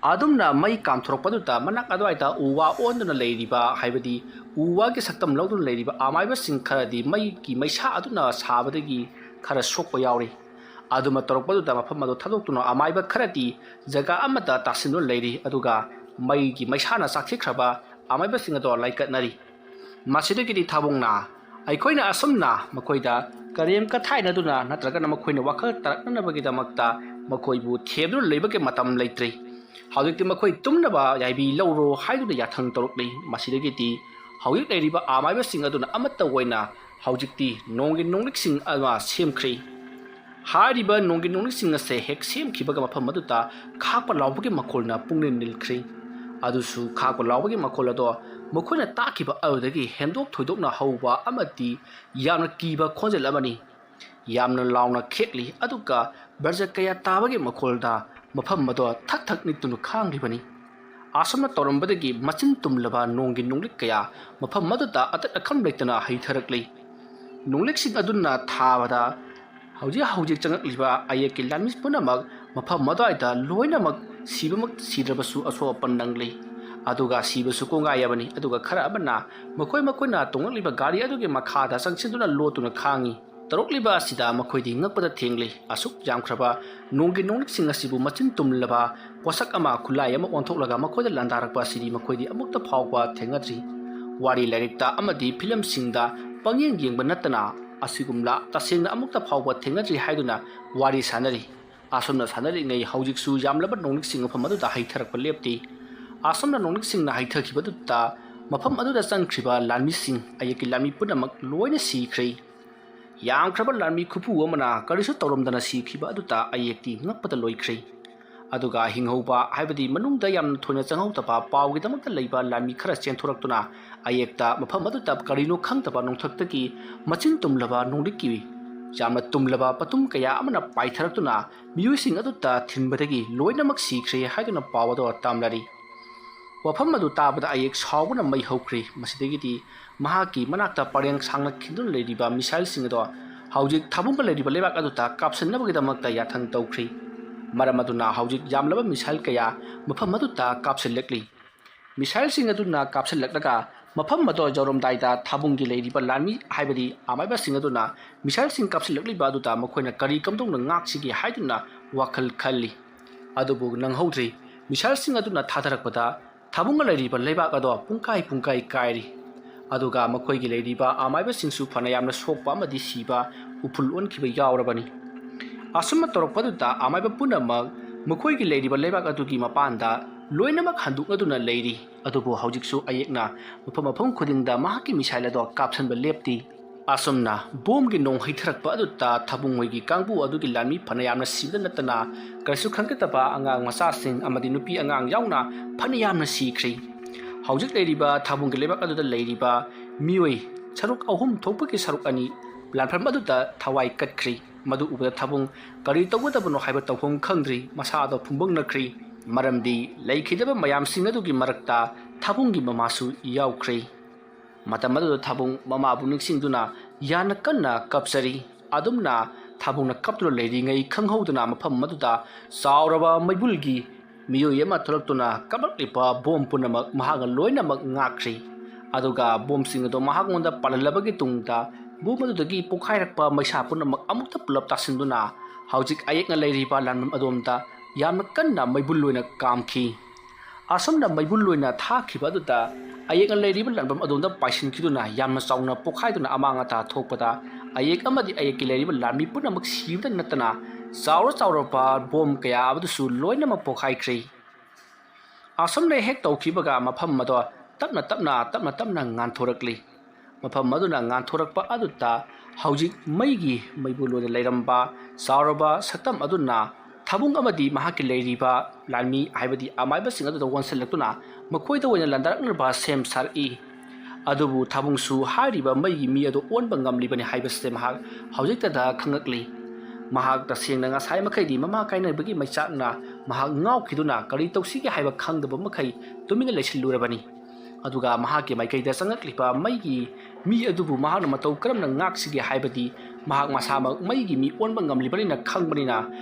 ꯑꯗꯨꯝꯅ ꯃꯩ ꯀꯥꯝꯊꯣꯔꯛꯄꯗꯨꯗ ꯃꯅꯥꯛ ꯑꯗꯨꯋꯥꯏꯗ ꯎ ꯋꯥ ꯑꯣꯟꯗꯨꯅ ꯂꯩꯔꯤꯕ, ꯍꯥꯏꯕꯗꯤ ꯎ ꯋꯥꯒꯤ ꯁꯛꯇꯝ ꯂꯧꯗꯨꯅ ꯂꯩꯔꯤꯕ ꯑꯃꯥꯏꯕꯁꯤꯡ ꯈꯔꯗꯤ ꯃꯩꯒꯤ ꯃꯩꯁꯥ ꯑꯗꯨꯅ ꯁꯥꯕꯗꯒꯤ ꯈꯔ ꯁꯣꯛꯄ ꯌꯥꯎꯔꯤ꯫ ꯑꯗꯨꯃ ꯇꯧꯔꯛꯄꯗꯨꯗ ꯃꯐꯝ ꯑꯗꯨ ꯊꯥꯗꯣꯛꯇꯨꯅ ꯑꯃꯥꯏꯕ ꯈꯔꯗꯤ ꯖꯒꯥ ꯑꯃꯗ ꯇꯥꯁꯤꯟꯗꯨꯅ ꯂꯩꯔꯤ, ꯑꯗꯨꯒ ꯃꯩꯒꯤ ꯃꯩꯁꯥꯅ ꯆꯥꯛꯊꯤꯛꯈ꯭ꯔꯕ ꯑꯃꯥꯏꯕꯁꯤꯡ ꯑꯗꯣ ꯂꯥꯏꯀꯠꯅꯔꯤ꯫ ꯃꯁꯤꯗꯒꯤꯗꯤ ꯊꯥꯕꯨꯡꯅ ꯑꯩꯈꯣꯏꯅ ꯑꯁꯨꯝꯅ ꯃꯈꯣꯏꯗ ꯀꯔꯦꯝ ꯀꯊꯥꯏꯅꯗꯨꯅ ꯅꯠꯇ꯭ꯔꯒꯅ ꯃꯈꯣꯏꯅ ꯋꯥꯈꯜ ꯇꯥꯔꯛꯅꯅꯕꯒꯤꯗꯃꯛꯇ ꯃꯈꯣꯏꯕꯨ ꯊꯦꯝꯗꯨꯅ ꯂꯩꯕꯒꯤ ꯃꯇꯝ ꯂꯩꯇ꯭ꯔꯤ꯫ ꯍꯧꯖꯤꯛꯇꯤ ꯃꯈꯣꯏ ꯇꯨꯝꯅꯕ ꯌꯥꯏꯕꯤ ꯂꯧꯔꯣ ꯍꯥꯏꯗꯨꯅ ꯌꯥꯊꯪ ꯇꯧꯔꯛꯂꯤ꯫ ꯃꯁꯤꯗꯒꯤꯗꯤ ꯍꯧꯖꯤꯛ ꯂꯩꯔꯤꯕ ꯑꯃꯥꯏꯕꯁꯤꯡ ꯑꯗꯨꯅ ꯑꯃꯠꯇ ꯑꯣꯏꯅ ꯍꯧꯖꯤꯛꯇꯤ ꯅꯣꯡꯒꯤ ꯅꯣꯡꯂꯤꯛꯁꯤꯡ ꯑꯃ ꯁꯦꯝꯈ꯭ꯔꯤ꯫ ꯍꯥꯏꯔꯤꯕ ꯅꯣꯡꯒꯤ ꯅꯣꯡꯂꯤꯛꯁꯤꯡ ꯑꯁꯦ ꯍꯦꯛ ꯁꯦꯝꯈꯤꯕꯒ ꯃꯐꯝ ꯑꯗꯨꯗ ꯈꯥꯛꯄ ꯂꯥꯎꯕꯒꯤ ꯃꯈꯣꯜꯅ ꯄꯨꯡꯅꯤꯜ ꯅꯤꯜꯈ꯭ꯔꯤ꯫ ꯑꯗꯨꯁꯨ ꯈꯥꯛꯄ ꯂꯥꯎꯕꯒꯤ ꯃꯈꯣꯜ ꯑꯗꯣ ꯃꯈꯣꯏꯅ ꯇꯥꯈꯤꯕ ꯑꯗꯨꯗꯒꯤ ꯍꯦꯟꯗꯣꯛ ꯊꯣꯏꯗꯣꯛꯅ ꯍꯧꯕ ꯑꯃꯗꯤ ꯌꯥꯝꯅ ꯀꯤꯕ ꯈꯣꯟꯖꯦꯜ ꯑꯃꯅꯤ꯫ ꯌꯥꯝꯅ ꯂꯥꯎꯅ ꯈꯦꯛꯂꯤ, ꯑꯗꯨꯒ ꯕ꯭ꯔꯖ ꯀꯌꯥ ꯇꯥꯕꯒꯤ ꯃꯈꯣꯜꯗ ꯃꯐꯝ ꯑꯗꯣ ꯊꯛ ꯊꯛ ꯅꯤꯛꯇꯨꯅ ꯈꯥꯡꯂꯤꯕꯅꯤ꯫ ꯑꯁꯨꯝꯅ ꯇꯧꯔꯝꯕꯗꯒꯤ ꯃꯆꯤꯟ ꯇꯨꯝꯂꯕ ꯅꯣꯡꯒꯤ ꯅꯣꯡꯂꯤꯛ ꯀꯌꯥ ꯃꯐꯝ ꯑꯗꯨꯗ ꯑꯇꯠ ꯑꯈꯝ ꯂꯩꯇꯅ ꯍꯩꯊꯔꯛꯂꯤ꯫ ꯅꯣꯡꯂꯤꯛꯁꯤꯡ ꯑꯗꯨꯅ ꯊꯥꯕꯗ ꯍꯧꯖꯤꯛ ꯍꯧꯖꯤꯛ ꯆꯪꯂꯛꯂꯤꯕ ꯑꯌꯦꯛꯀꯤ ꯂꯥꯟꯃꯤ ꯄꯨꯝꯅꯃꯛ ꯃꯐꯝ ꯑꯗꯨꯋꯥꯏꯗ ꯂꯣꯏꯅꯃꯛ ꯁꯤꯕꯃꯛ ꯁꯤꯗ꯭ꯔꯕꯁꯨ ꯑꯁꯣꯛ ꯑꯄꯟ ꯅꯪꯂꯤ꯫ ꯑꯗꯨꯒ ꯁꯤꯕꯁꯨ ꯀꯣꯡꯒꯥꯏ ꯑꯃꯅꯤ꯫ ꯑꯗꯨꯒ ꯈꯔ ꯑꯃꯅ ꯃꯈꯣꯏ ꯃꯈꯣꯏꯅ ꯇꯣꯡꯂꯛꯂꯤꯕ ꯒꯥꯔꯤ ꯑꯗꯨꯒꯤ ꯃꯈꯥꯗ ꯆꯪꯁꯤꯟꯗꯨꯅ ꯂꯣꯠꯇꯨꯅ ꯈꯥꯡꯉꯤ꯫ ꯇꯧꯔꯛꯂꯤꯕ ꯑꯁꯤꯗ ꯃꯈꯣꯏꯗꯤ ꯉꯛꯄꯗ ꯊꯦꯡꯂꯤ꯫ ꯑꯁꯨꯛ ꯌꯥꯝꯈ꯭ꯔꯕ ꯅꯣꯡꯒꯤ ꯅꯣꯡꯂꯤꯛꯁꯤꯡ ꯑꯁꯤꯕꯨ ꯃꯆꯤꯟ ꯇꯨꯝꯂꯕ ꯄꯣꯠꯁꯛ ꯑꯃ, ꯈꯨꯠꯂꯥꯏ ꯑꯃ ꯑꯣꯟꯊꯣꯛꯂꯒ ꯃꯈꯣꯏꯗ ꯂꯥꯟꯗꯥꯔꯛꯄ ꯑꯁꯤꯗꯤ ꯃꯈꯣꯏꯗꯤ ꯑꯃꯨꯛꯇ ꯐꯥꯎꯕ ꯊꯦꯡꯅꯗ꯭ꯔꯤ꯫ ꯋꯥꯔꯤ ꯂꯥꯏꯔꯤꯛꯇ ꯑꯃꯗꯤ ꯐꯤꯂꯝꯁꯤꯡꯗ ꯄꯪꯌꯦꯡ ꯌꯦꯡꯕ ꯅꯠꯇꯅ ꯑꯁꯤꯒꯨꯝꯂ ꯇꯁꯦꯡꯅ ꯑꯃꯨꯛꯇ ꯐꯥꯎꯕ ꯊꯦꯡꯅꯗ꯭ꯔꯤ ꯍꯥꯏꯗꯨꯅ ꯋꯥꯔꯤ ꯁꯥꯟꯅꯔꯤ꯫ ꯑꯁꯨꯝꯅ ꯁꯥꯟꯅꯔꯤꯉꯩ ꯍꯧꯖꯤꯛꯁꯨ ꯌꯥꯝꯂꯕ ꯅꯣꯡꯂꯤꯛꯁꯤꯡ ꯃꯐꯝ ꯑꯗꯨꯗ ꯍꯩꯊꯔꯛꯄ ꯂꯦꯞꯇꯦ꯫ ꯑꯁꯨꯝꯅ ꯅꯣꯡꯂꯤꯛꯁꯤꯡꯅ ꯍꯩꯊꯈꯤꯕꯗꯨꯗ ꯃꯐꯝ ꯑꯗꯨꯗ ꯆꯪꯈ꯭ꯔꯤꯕ ꯂꯥꯟꯃꯤꯁꯤꯡ, ꯑꯌꯦꯛꯀꯤ ꯂꯥꯟꯃꯤ ꯄꯨꯝꯅꯃꯛ ꯂꯣꯏꯅ ꯁꯤꯈ꯭ꯔꯦ꯫ ꯌꯥꯝꯈ꯭ꯔꯕ ꯂꯥꯟꯃꯤ ꯈꯨꯐꯨ ꯑꯃꯅ ꯀꯔꯤꯁꯨ ꯇꯧꯔꯝꯗꯅ ꯁꯤꯈꯤꯕ ꯑꯗꯨꯗ ꯑꯌꯦꯛꯇꯤ ꯉꯛꯄꯗ ꯂꯣꯏꯈ꯭ꯔꯦ꯫ ꯑꯗꯨꯒ ꯍꯤꯡꯍꯧꯕ, ꯍꯥꯏꯕꯗꯤ ꯃꯅꯨꯡꯗ ꯌꯥꯝꯅ ꯊꯣꯏꯅ ꯆꯪꯍꯧꯗꯕ ꯄꯥꯎꯒꯤꯗꯃꯛꯇ ꯂꯩꯕ ꯂꯥꯟꯃꯤ ꯈꯔ ꯆꯦꯟꯊꯣꯔꯛꯇꯨꯅ ꯑꯌꯦꯛꯇ ꯃꯐꯝ ꯑꯗꯨꯗ ꯀꯔꯤꯅꯣ ꯈꯪꯗꯕ ꯅꯣꯡꯊꯛꯇꯒꯤ ꯃꯆꯤꯟ ꯇꯨꯝꯂꯕ ꯅꯣꯡꯂꯤꯛꯀꯤ ꯌꯥꯝꯅ ꯇꯨꯝꯂꯕ ꯄꯇꯨꯝ ꯀꯌꯥ ꯑꯃꯅ ꯄꯥꯏꯊꯔꯛꯇꯨꯅ ꯃꯤꯑꯣꯏꯁꯤꯡ ꯑꯗꯨꯗ ꯊꯤꯟꯕꯗꯒꯤ ꯂꯣꯏꯅꯃꯛ ꯁꯤꯈ꯭ꯔꯦ ꯍꯥꯏꯗꯨꯅ ꯄꯥꯎ ꯑꯗꯨ ꯇꯝꯂꯔꯤ꯫ ꯋꯥꯐꯝ ꯑꯗꯨ ꯇꯥꯕꯗ ꯑꯌꯦꯛ ꯁꯥꯎꯕꯅ ꯃꯩ ꯍꯧꯈ꯭ꯔꯤ꯫ ꯃꯁꯤꯗꯒꯤꯗꯤ ꯃꯍꯥꯛꯀꯤ ꯃꯅꯥꯛꯇ ꯄꯔꯦꯡ ꯁꯥꯡꯅ ꯈꯤꯟꯗꯨꯅ ꯂꯩꯔꯤꯕ ꯃꯤꯁꯥꯏꯜꯁꯤꯡ ꯑꯗꯣ ꯍꯧꯖꯤꯛ ꯊꯥꯕꯨꯡꯒ ꯂꯩꯔꯤꯕ ꯂꯩꯕꯥꯛ ꯑꯗꯨꯗ ꯀꯥꯞꯁꯤꯟꯅꯕꯒꯤꯗꯃꯛꯇ ꯌꯥꯊꯪ ꯇꯧꯈ꯭ꯔꯤ꯫ ꯃꯔꯝ ꯑꯗꯨꯅ ꯍꯧꯖꯤꯛ ꯌꯥꯝꯂꯕ ꯃꯤꯁꯥꯏꯜ ꯀꯌꯥ ꯃꯐꯝ ꯑꯗꯨꯗ ꯀꯥꯞꯁꯤꯜꯂꯛꯂꯤ꯫ ꯃꯤꯁꯥꯏꯜꯁꯤꯡ ꯑꯗꯨꯅ ꯀꯥꯞꯁꯤꯜꯂꯛꯂꯒ ꯃꯐꯝ ꯑꯗꯣ ꯌꯧꯔꯝꯗꯥꯏꯗ ꯊꯥꯕꯨꯡꯒꯤ ꯂꯩꯔꯤꯕ ꯂꯥꯟꯃꯤ, ꯍꯥꯏꯕꯗꯤ ꯑꯃꯥꯏꯕꯁꯤꯡ ꯑꯗꯨꯅ ꯃꯤꯁꯥꯏꯜꯁꯤꯡ ꯀꯥꯞꯁꯤꯜꯂꯛꯂꯤꯕ ꯑꯗꯨꯗ ꯃꯈꯣꯏꯅ ꯀꯔꯤ ꯀꯝꯗꯧꯅ ꯉꯥꯛꯁꯤꯒꯦ ꯍꯥꯏꯗꯨꯅ ꯋꯥꯈꯜ ꯈꯜꯂꯤ꯫ ꯑꯗꯨꯕꯨ ꯅꯪꯍꯧꯗ꯭ꯔꯤ꯫ ꯃꯤꯁꯥꯏꯜꯁꯤꯡ ꯑꯗꯨꯅ ꯊꯥꯗꯔꯛꯄꯗ ꯊꯥꯕꯨꯡꯒ ꯂꯩꯔꯤꯕ ꯂꯩꯕꯥꯛ ꯑꯗꯣ ꯄꯨꯡꯀꯥꯏ ꯄꯨꯡꯀꯥꯏ ꯀꯥꯏꯔꯤ꯫ ꯑꯗꯨꯒ ꯃꯈꯣꯏꯒꯤ ꯂꯩꯔꯤꯕ ꯑꯃꯥꯏꯕꯁꯤꯡꯁꯨ ꯐꯅꯌꯥꯝꯅ ꯁꯣꯛꯄ ꯑꯃꯗꯤ ꯁꯤꯕ, ꯎꯐꯨꯜ ꯑꯣꯟꯈꯤꯕ ꯌꯥꯎꯔꯕꯅꯤ꯫ ꯑꯁꯨꯝꯅ ꯇꯧꯔꯛꯄꯗꯨꯗ ꯑꯃꯥꯏꯕ ꯄꯨꯝꯅꯃꯛ ꯃꯈꯣꯏꯒꯤ ꯂꯩꯔꯤꯕ ꯂꯩꯕꯥꯛ ꯑꯗꯨꯒꯤ ꯃꯄꯥꯟꯗ ꯂꯣꯏꯅꯃꯛ ꯍꯟꯗꯣꯛꯅꯗꯨꯅ ꯂꯩꯔꯤ꯫ ꯑꯗꯨꯕꯨ ꯍꯧꯖꯤꯛꯁꯨ ꯑꯌꯦꯛꯅ ꯃꯐꯝ ꯃꯐꯝ ꯈꯨꯗꯤꯡꯗ ꯃꯍꯥꯛꯀꯤ ꯃꯤꯁꯥꯏꯜ ꯑꯗꯣ ꯀꯥꯞꯁꯤꯟꯕ ꯂꯦꯞꯇꯦ꯫ ꯑꯁꯨꯝꯅ ꯕꯣꯝꯒꯤ ꯅꯣꯡ ꯍꯩꯊꯔꯛꯄ ꯑꯗꯨꯗ ꯊꯥꯕꯨꯡ ꯍꯣꯏꯒꯤ ꯀꯥꯡꯕꯨ ꯑꯗꯨꯒꯤ ꯂꯥꯟꯃꯤ ꯐꯅꯌꯥꯝꯅ ꯁꯤꯕꯗ ꯅꯠꯇꯅ ꯀꯔꯤꯁꯨ ꯈꯪꯒꯗꯕ ꯑꯉꯥꯡ ꯃꯆꯥꯁꯤꯡ ꯑꯃꯗꯤ ꯅꯨꯄꯤ ꯑꯉꯥꯡ ꯌꯥꯎꯅ ꯐꯅꯌꯥꯝꯅ ꯁꯤꯈ꯭ꯔꯤ꯫ ꯍꯧꯖꯤꯛ ꯂꯩꯔꯤꯕ ꯊꯥꯕꯨꯡꯒꯤ ꯂꯩꯕꯥꯛ ꯑꯗꯨꯗ ꯂꯩꯔꯤꯕ ꯃꯤꯑꯣꯏ ꯁꯔꯨꯛ ꯑꯍꯨꯝ ꯊꯣꯛꯄꯒꯤ ꯁꯔꯨꯛ ꯑꯅꯤ ꯂꯥꯟꯐꯝ ꯑꯗꯨꯗ ꯊꯋꯥꯏ ꯀꯠꯈ꯭ꯔꯤ꯫ ꯃꯗꯨ ꯎꯕꯗ ꯊꯥꯕꯨꯡ ꯀꯔꯤ ꯇꯧꯒꯗꯕꯅꯣ ꯍꯥꯏꯕ ꯇꯧꯐꯝ ꯈꯪꯗ꯭ꯔꯤ꯫ ꯃꯁꯥꯗꯣ ꯐꯨꯝꯕꯪꯅꯈ꯭ꯔꯤ꯫ ꯃꯔꯝꯗꯤ ꯂꯩꯈꯤꯗꯕ ꯃꯌꯥꯝꯁꯤꯡ ꯑꯗꯨꯒꯤ ꯃꯔꯛꯇ ꯊꯥꯕꯨꯡꯒꯤ ꯃꯃꯥꯁꯨ ꯌꯥꯎꯈ꯭ꯔꯤ꯫ ꯃꯇꯝ ꯑꯗꯨꯗ ꯊꯥꯕꯨꯡ ꯃꯃꯥꯕꯨ ꯅꯤꯡꯁꯤꯡꯗꯨꯅ ꯌꯥꯝꯅ ꯀꯟꯅ ꯀꯞꯆꯔꯤ꯫ ꯑꯗꯨꯝꯅ ꯊꯥꯕꯨꯡꯅ ꯀꯞꯇꯨꯅ ꯂꯩꯔꯤꯉꯩ ꯈꯪꯍꯧꯗꯅ ꯃꯐꯝ ꯑꯗꯨꯗ ꯆꯥꯎꯔꯕ ꯃꯩꯕꯨꯜꯒꯤ ꯃꯤꯑꯣꯏ ꯑꯃ ꯊꯣꯛꯂꯛꯇꯨꯅ ꯀꯥꯞꯂꯛꯂꯤꯕ ꯕꯣꯝ ꯄꯨꯝꯅꯃꯛ ꯃꯍꯥꯛꯅ ꯂꯣꯏꯅꯃꯛ ꯉꯥꯛꯈ꯭ꯔꯤ꯫ ꯑꯗꯨꯒ ꯕꯣꯝꯁꯤꯡ ꯑꯗꯨ ꯃꯍꯥꯛꯉꯣꯟꯗ ꯄꯥꯜꯍꯜꯂꯕꯒꯤ ꯇꯨꯡꯗ ꯕꯣꯝ ꯑꯗꯨꯗꯒꯤ ꯄꯣꯈꯥꯏꯔꯛꯄ ꯃꯩꯁꯥ ꯄꯨꯝꯅꯃꯛ ꯑꯃꯨꯛꯇ ꯄꯨꯂꯞ ꯇꯥꯁꯤꯟꯗꯨꯅ ꯍꯧꯖꯤꯛ ꯑꯌꯦꯛꯅ ꯂꯩꯔꯤꯕ ꯂꯥꯟꯕꯝ ꯑꯗꯣꯝꯗ ꯌꯥꯝꯅ ꯀꯟꯅ ꯃꯩꯕꯨꯜ ꯑꯣꯏꯅ ꯀꯥꯝꯈꯤ꯫ ꯑꯁꯨꯝꯅ ꯃꯩꯕꯨꯜ ꯑꯣꯏꯅ ꯊꯥꯈꯤꯕ ꯑꯗꯨꯗ ꯑꯌꯦꯛꯅ ꯂꯩꯔꯤꯕ ꯂꯥꯟꯕꯝ ꯑꯗꯣꯝꯗ ꯄꯥꯏꯁꯤꯟꯈꯤꯗꯨꯅ ꯌꯥꯝꯅ ꯆꯥꯎꯅ ꯄꯣꯈꯥꯏꯗꯨꯅ ꯑꯃꯥꯡ ꯑꯇꯥ ꯊꯣꯛꯄꯗ ꯑꯌꯦꯛ ꯑꯃꯗꯤ ꯑꯌꯦꯛꯀꯤ ꯂꯩꯔꯤꯕ ꯂꯥꯟꯃꯤ ꯄꯨꯝꯅꯃꯛ ꯁꯤꯕꯗ ꯅꯠꯇꯅ ꯆꯥꯎꯔ ꯆꯥꯎꯔꯕ ꯕꯣꯝ ꯀꯌꯥ ꯑꯗꯨꯁꯨ ꯂꯣꯏꯅꯃꯛ ꯄꯣꯈꯥꯏꯈ꯭ꯔꯦ꯫ ꯑꯁꯨꯝꯅ ꯍꯦꯛ ꯇꯧꯈꯤꯕꯒ ꯃꯐꯝ ꯑꯗꯣ ꯇꯞꯅ ꯇꯞꯅ ꯇꯞꯅ ꯇꯞꯅ ꯉꯥꯟꯊꯣꯔꯛꯂꯤ꯫ ꯃꯐꯝ ꯑꯗꯨꯅ ꯉꯥꯟꯊꯣꯔꯛꯄ ꯑꯗꯨꯗ ꯍꯧꯖꯤꯛ ꯃꯩꯒꯤ ꯃꯩꯕꯨꯜ ꯑꯣꯏꯅ ꯂꯩꯔꯝꯕ ꯆꯥꯎꯔꯕ ꯁꯛꯇꯝ ꯑꯗꯨꯅ ꯊꯥꯕꯨꯡ ꯑꯃꯗꯤ ꯃꯍꯥꯛꯀꯤ ꯂꯩꯔꯤꯕ ꯂꯥꯟꯃꯤ ꯍꯥꯏꯕꯗꯤ ꯑꯃꯥꯏꯕꯁꯤꯡ ꯑꯗꯨꯗ ꯑꯣꯟꯁꯤꯜꯂꯛꯇꯨꯅ ꯃꯈꯣꯏꯗ ꯑꯣꯏꯅ ꯂꯥꯟꯗꯥꯔꯛꯅꯕ ꯁꯦꯝ ꯁꯥꯔꯛꯏ꯫ ꯑꯗꯨꯕꯨ ꯊꯥꯕꯨꯡꯁꯨ ꯍꯥꯏꯔꯤꯕ ꯃꯩꯒꯤ ꯃꯤ ꯑꯗꯨ ꯑꯣꯟꯕ ꯉꯝꯂꯤꯕꯅꯤ ꯍꯥꯏꯕꯁꯦ ꯃꯍꯥꯛ ꯍꯧꯖꯤꯛꯇꯗ ꯈꯪꯉꯛꯂꯤ꯫ ꯃꯍꯥꯛ ꯇꯁꯦꯡꯅ ꯉꯁꯥꯏ ꯃꯈꯩꯗꯤ ꯃꯃꯥ ꯀꯥꯏꯅꯕꯒꯤ ꯃꯩꯆꯥꯛꯅ ꯃꯍꯥꯛ ꯉꯥꯎꯈꯤꯗꯨꯅ ꯀꯔꯤ ꯇꯧꯁꯤꯒꯦ ꯍꯥꯏꯕ ꯈꯪꯗꯕ ꯃꯈꯩ ꯇꯨꯃꯤꯟꯅ ꯂꯩꯁꯤꯜꯂꯨꯔꯕꯅꯤ꯫ ꯑꯗꯨꯒ ꯃꯍꯥꯛꯀꯤ ꯃꯥꯏꯀꯩꯗ ꯆꯪꯂꯛꯂꯤꯕ ꯃꯩꯒꯤ ꯃꯤ ꯑꯗꯨꯕꯨ ꯃꯍꯥꯛꯅ ꯃꯇꯧ ꯀꯔꯝꯅ ꯉꯥꯛꯁꯤꯒꯦ ꯍꯥꯏꯕꯗꯤ ꯃꯍꯥꯛ ꯃꯁꯥꯃꯛ ꯃꯩꯒꯤ ꯃꯤ ꯑꯣꯟꯕ ꯉꯝꯂꯤꯕꯅꯤꯅ ꯈꯪꯕꯅꯤꯅ